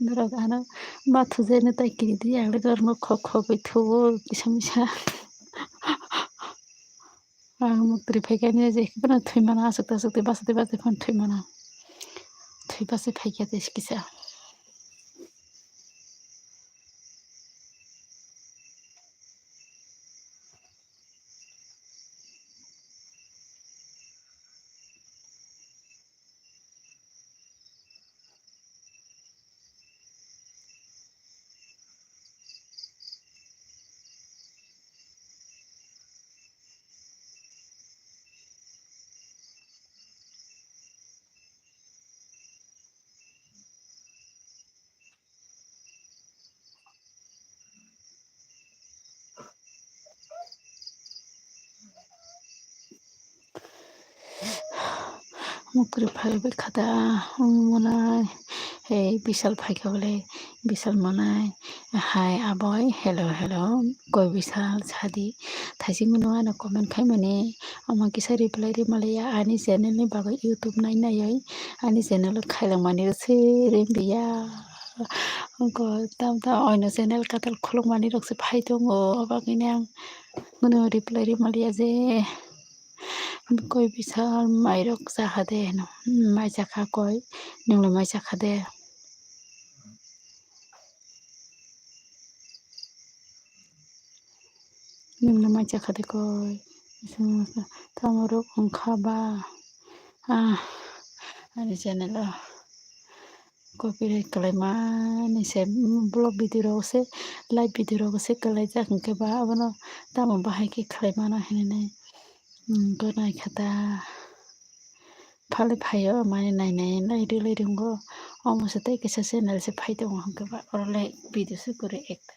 Norok ano ma thujaino tai kiridi, ang le norokno khok khogwi thuo kisa misa. Ang muktri phaikha ni je, bono thwi mano, aswk aswk twi basa twi basa phano thwi mano. Thwi basa phaikha tei kisa. Muktri phaibai khata, wng mwnai. Hei, Bishal phaikha bole, Bishal mwnai. Hai, aboi, hello, hello. Koi Bishal, sadi. Thaising mano ano comment khaimani. Omo kisa reply rimaliya, ani channel ni bagwi YouTube nai naiwi. Ani channel o khailangmani rw se rembiya. Wngkha tam tam oino channel katal khulukmani rok se phai tongo, o bagwino ang bono reply rimaliya je. Koi Bishal mairok chakha de heno, mai chakha koi, nwngno mai chakha de? Nwngno mai chakha de koi? Tamo rok wngkha ba? Ah, ani channel o copyright kwlaimani se, vlog video rok se, live video rok se kwlaijak, hwnkhe ba abono tamo bahai khe khlai mano hinwi nai, hmm, gwnai kha ta. Phale phaio mani nai nai lai rwlai rwngo, omo se tei kisa channel se phai tongo, hwnkhe ba oro le video se kwrwi ekta.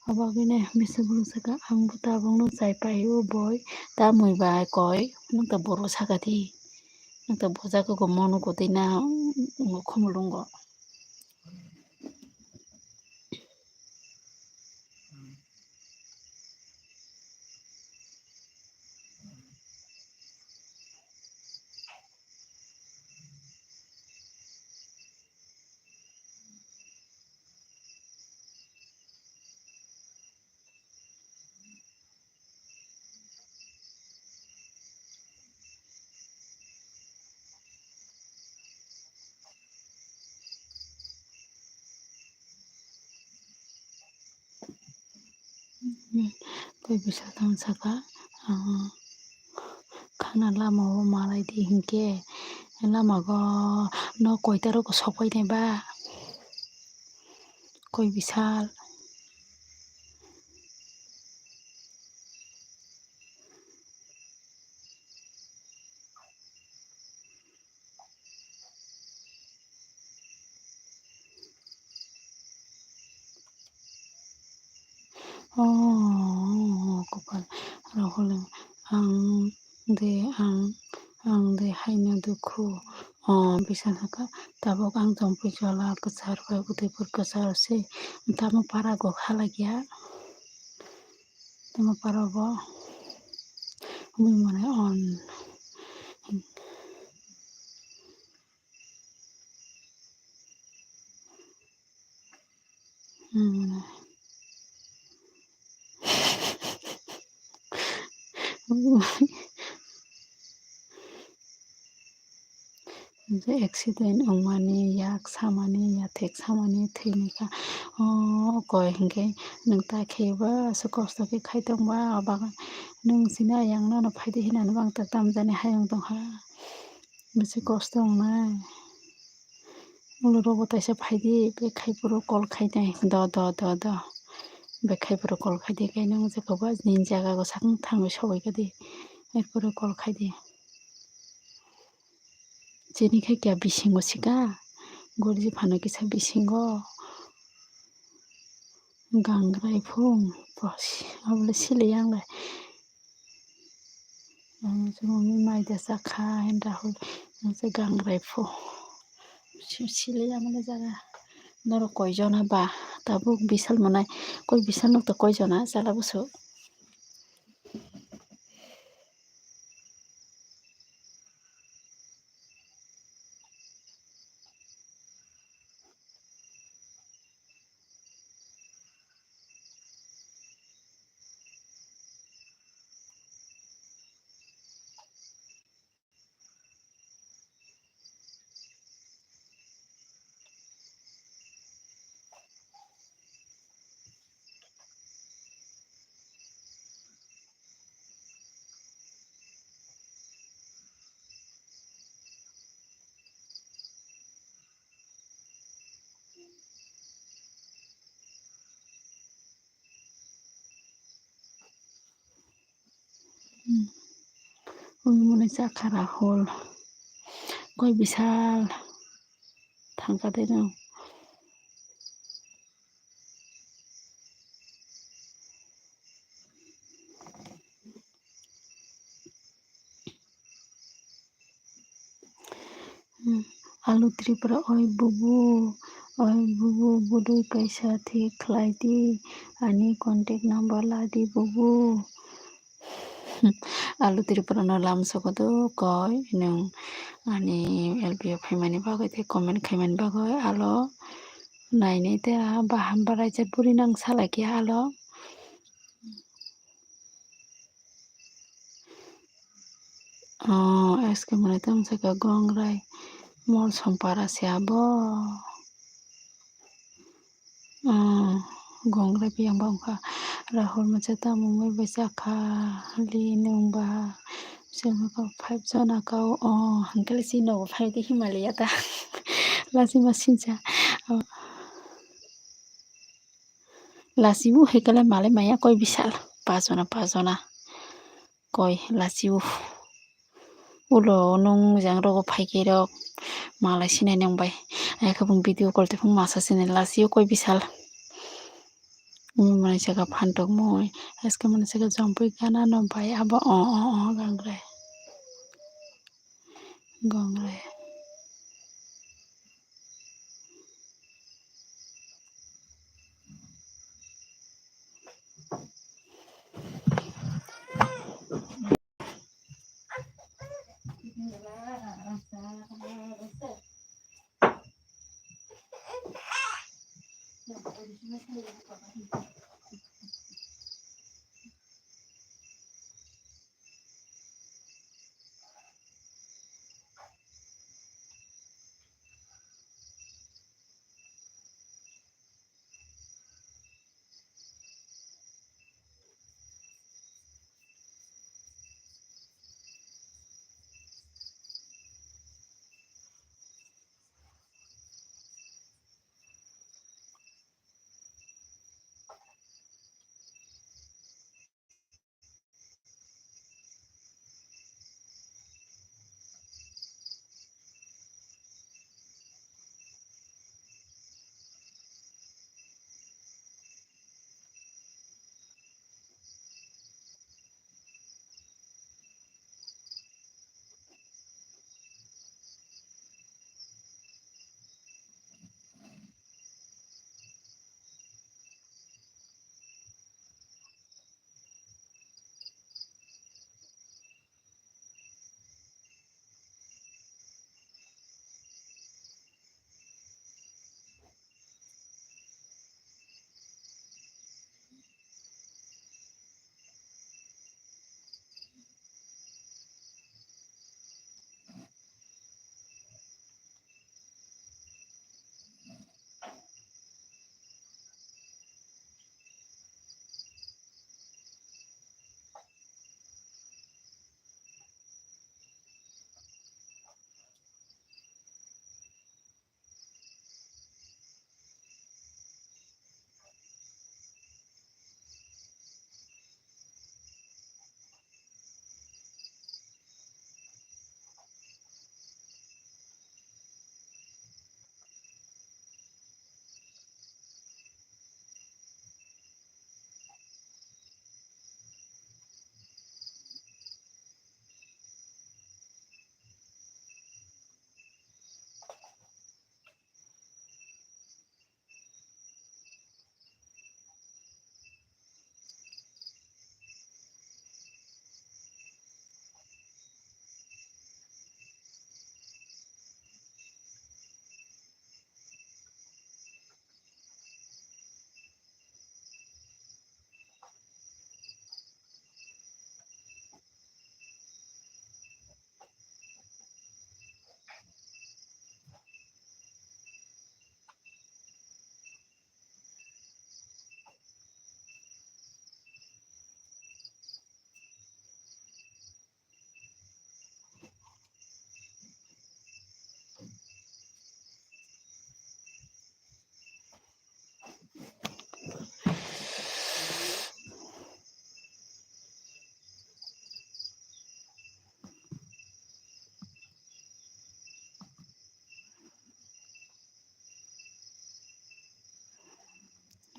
Obo bini misa bwlwng saka, "Ang bo tabukno chai pai o boi, tamoni bai koi, nwng ta boro saka di, nwng ta bo jaga go mono gotwi na, mm, khumulwngo." Koi bwsa tong saka, ah, khana lama o malai di hinkhe, lama go nok koita rogo sokpai nai ba? Koi bisal. Oh, kopal, Rahul, ang de, ang, ang de haino dukhu. Oh, bisa saka, tabuk ang jompi jola kwchar bai Udaipur kwchar se, tamo para go khalagya. Tamo para bo, umi mane on. Hmm. Je accident wngmani, yak samani, yathek samani, thwini kha. O koi hinkhe nwng ta khe ba, aswk kosto khe khai tong ba, o bagwi nwng sini ayang nono phaidi hinani bang ta tamjani hayung tong kha. Bisi kosto wngnai. Ulo rogo taisa phaidi, bekhai phuru call khainai. Do, do, do, do. Bekhai phuru call khaidi, khe nwng je kobo nini jaga go sakno thangwi sogwi kha di. Erpore call khaidi. Chini khe kya bisingo sika? Gorji phano kisa bisingo. Gangrai phung. Abole sile yang lai. Ang chumui mai da chakha, Rahul, ang se gangrai pho. Si-, sili amani jaga. Norok koi jona ba? Tabuk Bishal mwnai, koi Bishal nok to koi jona chala busu. Ui mwnwi chakha Rahul. Koi Bishal thangkha de no. Hmm, Alu Tripura, oi bubu, oi bubu, budui kaisa thik khlai di, ani contact number la di bubu. Alu Tripura no lam sokodo koi nwng ani L P o phaimani bagwi tei comment khaimani bagwi alo nainai tei a baham baraijak buri nang salai khe alo. Oh, S K mwnwi tong se khe Gongrai mol sompara se abo. Oh, Gongrai biyang ba wngkha. Rahul mwchai tamo wngwi bai chakha li nwng ba. Five jona kau. Oh, hwnkhe le chini nogo phai tei Himalaya ta. Lachima sincha. Oh. Lachibu hai khe le malai maya koi Bishal. Pajona, pajona. Koi lachibu. Ulo nung jang rogo phaikhe rok malai sinai nang bai. Ayakhe bung video call tei phung masa sinai lachio koi Bishal. Umi manai saka phantok mui. Aske manai saka jompui gana no bai abo o, o, o, gangre. Gangre.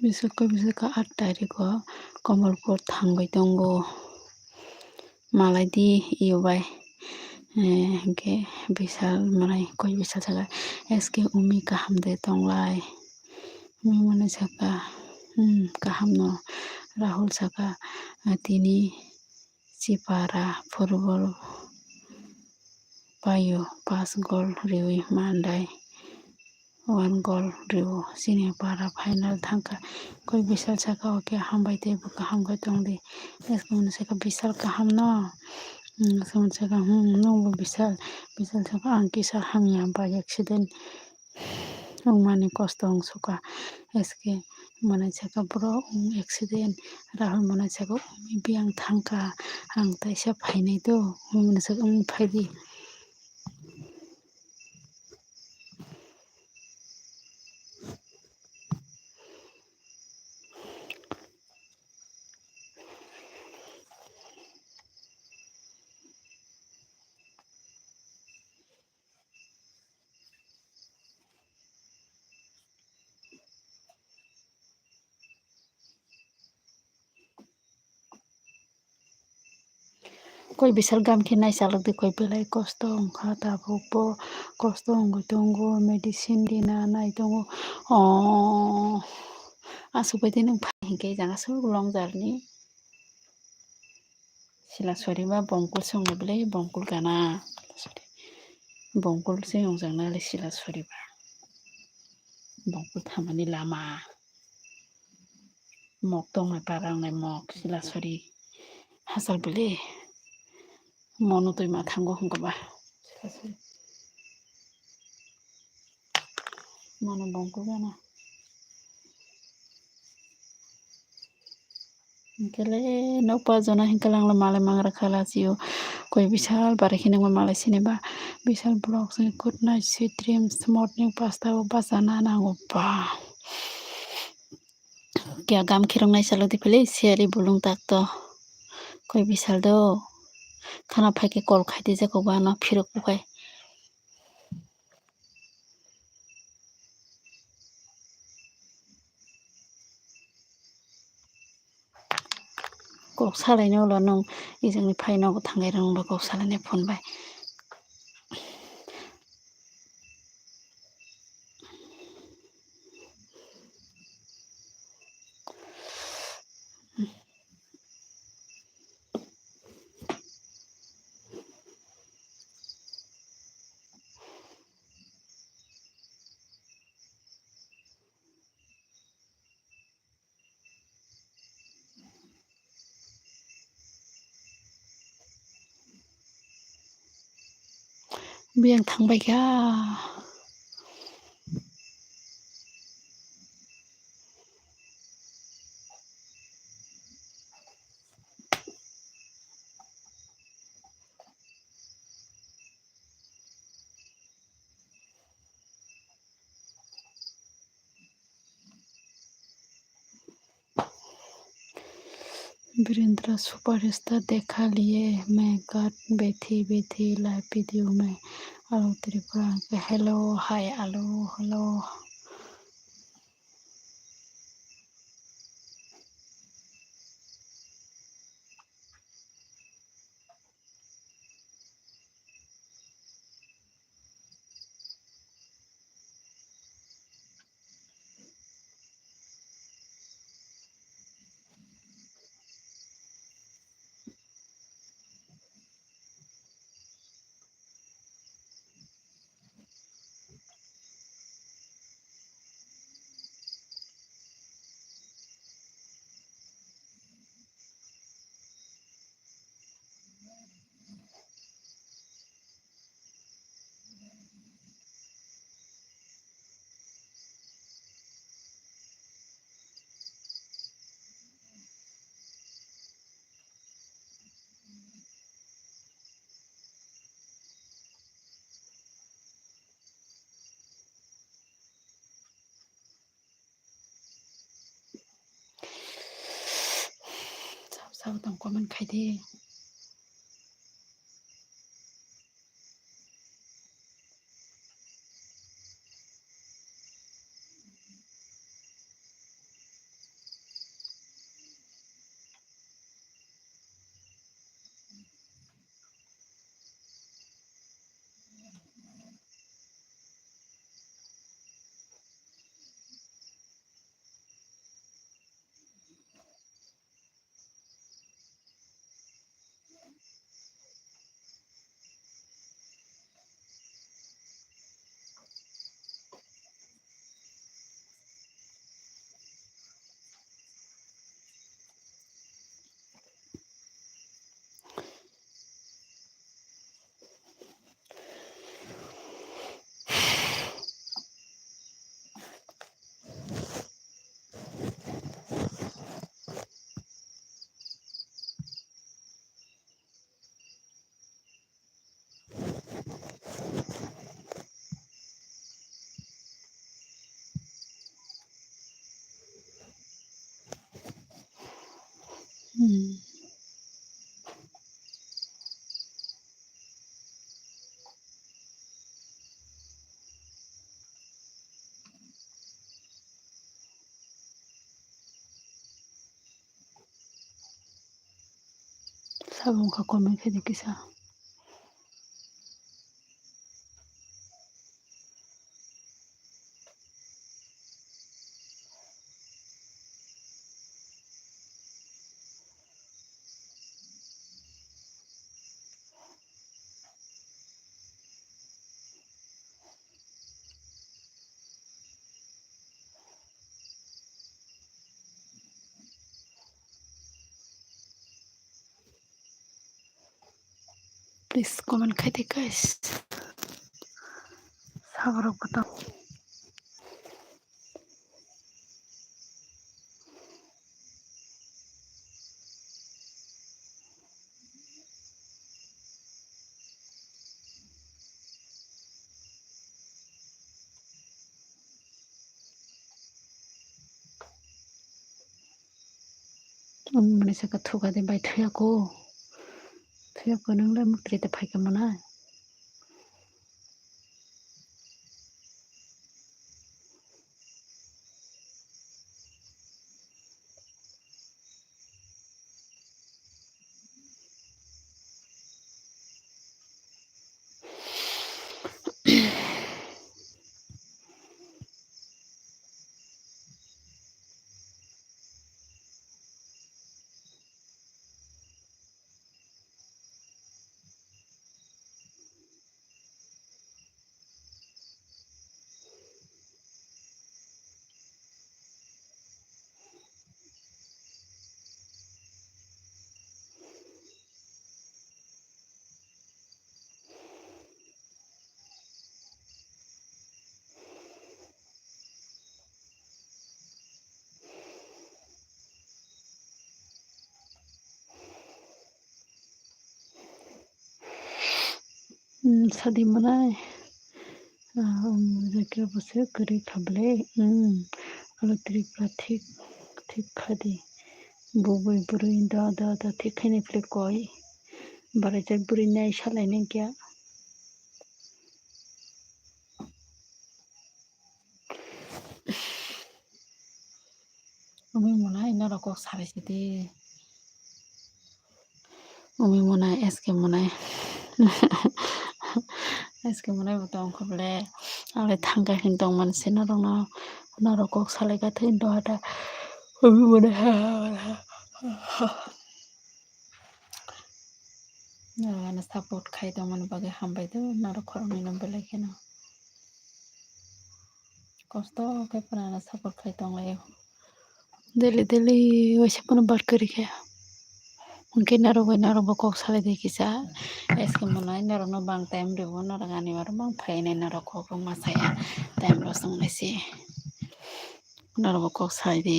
Bisal koi bisal kha aat tarikh o Kamalpur thangwi tongo. Malai di iyo bai. Eh, hwnkhe Bisal malai koi bisal saka, "S K Umi kaham de tonglai?" Umi mwnwi saka, "Hmm, kaham no." Rahul saka, "Ah, tini Chipara football paio, pas goal riwi mandai, one goal riwo, chini para final thangkha." Koi bisal saka, "Oke, hambai tei bo kaham khe tongdi." Eskhe mwnwi saka, "Bisal kaham no?" Hmm, eskhe mwnwi saka, "Hmm, nwngbo bisal." Bisal saka, "Ang kisa hamya ba accident wngmani kosto wng suka." Eskhe mwnwi saka, "Bro, wng accident?" Rahul mwnwi saka, "Umi biyang thangkha, ang taisa phainai do." Umi mwnwi saka, "Wng phaidi." Koi bisal gam khe nai chalok di, koi belai kosto wngkha, tabuk bo kosto wngwi tongo, medicine dina nai tongo. Oh, aswk bai tei nwng phai hinkhe jang aswk long journey. Sila sori ba bongkul se wngya bwle, bongkul gana. Bongkul se wngjaknai le sila sori ba. Bongkul thamani lama. Mok tongnai para wngnai mok sila sori. Hachal bwle. Mono twi ma thango hwnkhe ba. Sila sori. Mono bongkul gana. Hinkhe le nokpa jona hinkhe langla malai mangra khala sio. Koi bisal bare khe nangma malai siniba. Bisal vlog se good night, sweet dreams, morning pasta o bachana nango ba. Kya gam khirok nai salo di phele siyari bulung tak to. Koi bisal do. Khana phaikhe kol khai di jako ba no phirok bukhai. Kok salaini ulo nwng ejangni phai nogo thangai rwng ba kok salaini phone bai. Biyang thangbai kha. Birendra superstar dekha liye main card bethi bethi live video mein. Alo Tripura ke hello hi hello hello. Sabo sabo tong comment khai di. Hmm. Sabo wngkha comment khe di kisa. Please comment khai di guys. Saborok bo tong. Mwnwi saka thuka de bai thuyako. Thuyako nwngle muktrwi de phaika mwnai. Hmm, sadi mwnai. Ah, um, jakhe bwswk kwrwi kha ble. Hmm, alo Tripura thik, thik kha di. Bubui bwrwi da, da, da, thik khainai phile koi. Baraijak bwrwi nai salai nai kya. Umi mwnai norok kok salai sidi. Umi mwnai S K mwnai. S K mwnai bo tong kho ble. Ale thangka hin tong man se norok no. Norok kok salai ka thwi doha ta. Umi mwnai ha ha ha. Norok ano support khai tongmani bagwi hambai do, norok khoroknwi no belai kheno kosto khe phano ano support khai tonglaio. Daily daily waisa phano bar kwrwi khe. Hwnkhe norok bai norok bo kok salai di kisa. S K mwnai norok no bang time rw, norok ani aro bang phainai, norok kok rwma saya time loss wngnai se. Norok bo kok salai di.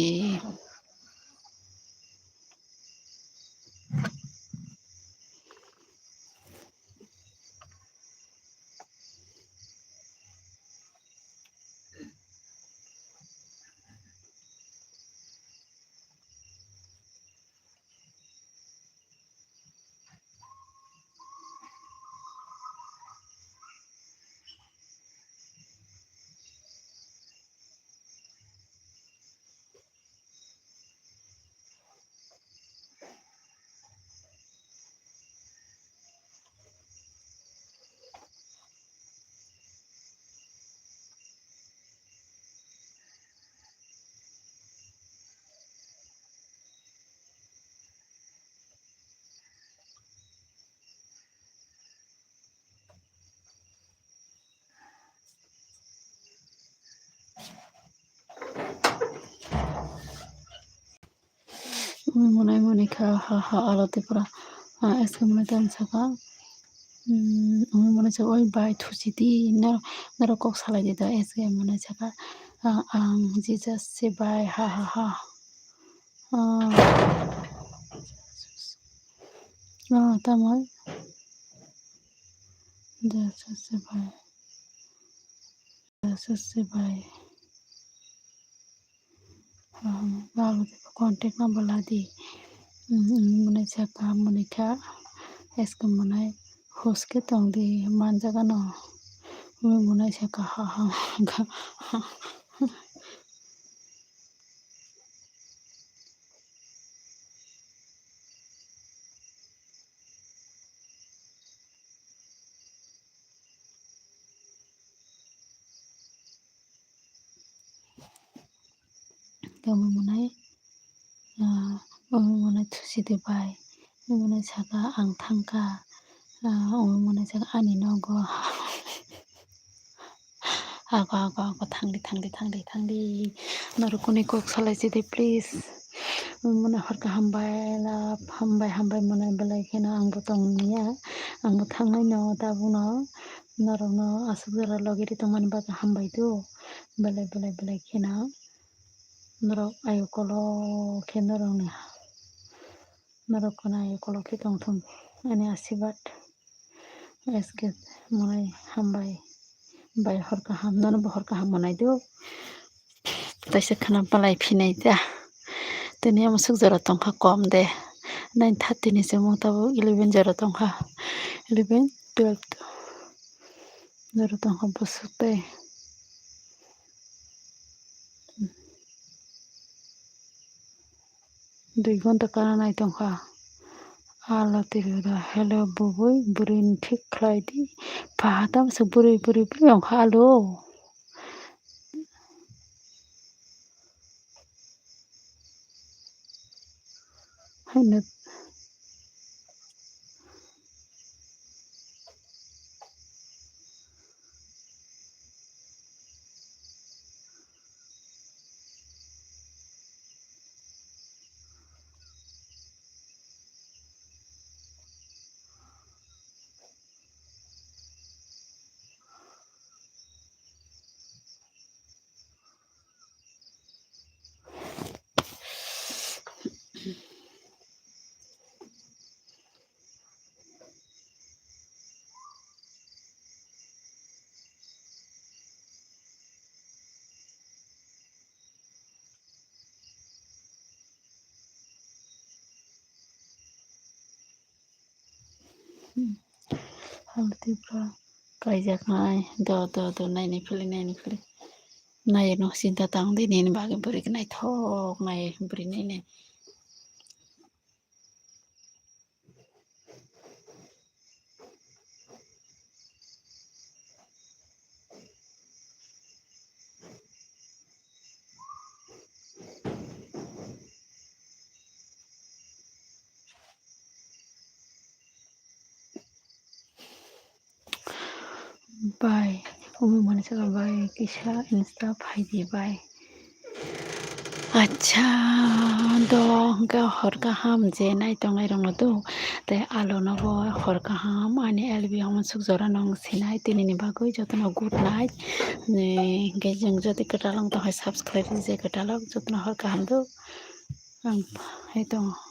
Umi mwnai mwnai kha ha ha alo Tripura. Ah, S K mwnai tong saka. Hmm, umi mwnai saka oi bai thusi di. Nor-, norok kok salai di da S K mwnai saka. Ah, ang Jesus se bai ha ha ha. Ah. Ah, tamo. Jesus se bai. Jesus se bai. Ah, babu contact number la di. Monai saka, monai kha, eske monai huske tongdi manjagano. Monai saka ha ha ha. Tongwi monai, ah, wngwi monai thusi de bai. Wngwi monai saka ang thangkha, ah, wngwi monai saka ani nogo. Ako, ako, ako, thangdi, thangdi, thangdi, thangdi. Norok kuni kok salai sidi, please. Wngwi monai hor kaham bai love, hambai, hambai monai belai kheno angbo tongya. Angbo thangnai no, tabukno. Norokno aswk jora logi ri tongmani bagwi hambai do. Belai, belai, belai kheno. Norok ayokolo khe norokni, norok kono ayokolo khe tongthung ani asirwad. S K monai hambai bai hor kaham, nono bo hor kaham monai do. Taisa khana palai phinai ta. Tini omo swk jora tongkha kom de. Nine thirty ni chwngmo tabuk eleven jora tongkha. Eleven, twelve jora tongkha bwswk tei. Dui ghonta kana nai tongkha. Alo twi rwda, hello bwbwi, bwrwini thik khlai di. Pha tam se bwrwi, bwrwi, bwrwi ongkha alo. Haino. Hal Tripura kaijak nai, do, do, do, naini phili, naini phili. Nai no sinta tang di, nini bagwi bwrwi naithok nai, bwrwi nai nai. Bai, umi mani saka bai, kisa insta phaidi bai. Acha, do hwnkhe hor kaham je nai tongnai rokno do. Tei alo nogo hor kaham ani L B hwn suk jora nw sinai tini ni bagwi jotono good night. Hwnkhe jeng jodi kwtal wng tong hai subscribe je kwtal wng jotono hor kaham do. Ang hai tongo.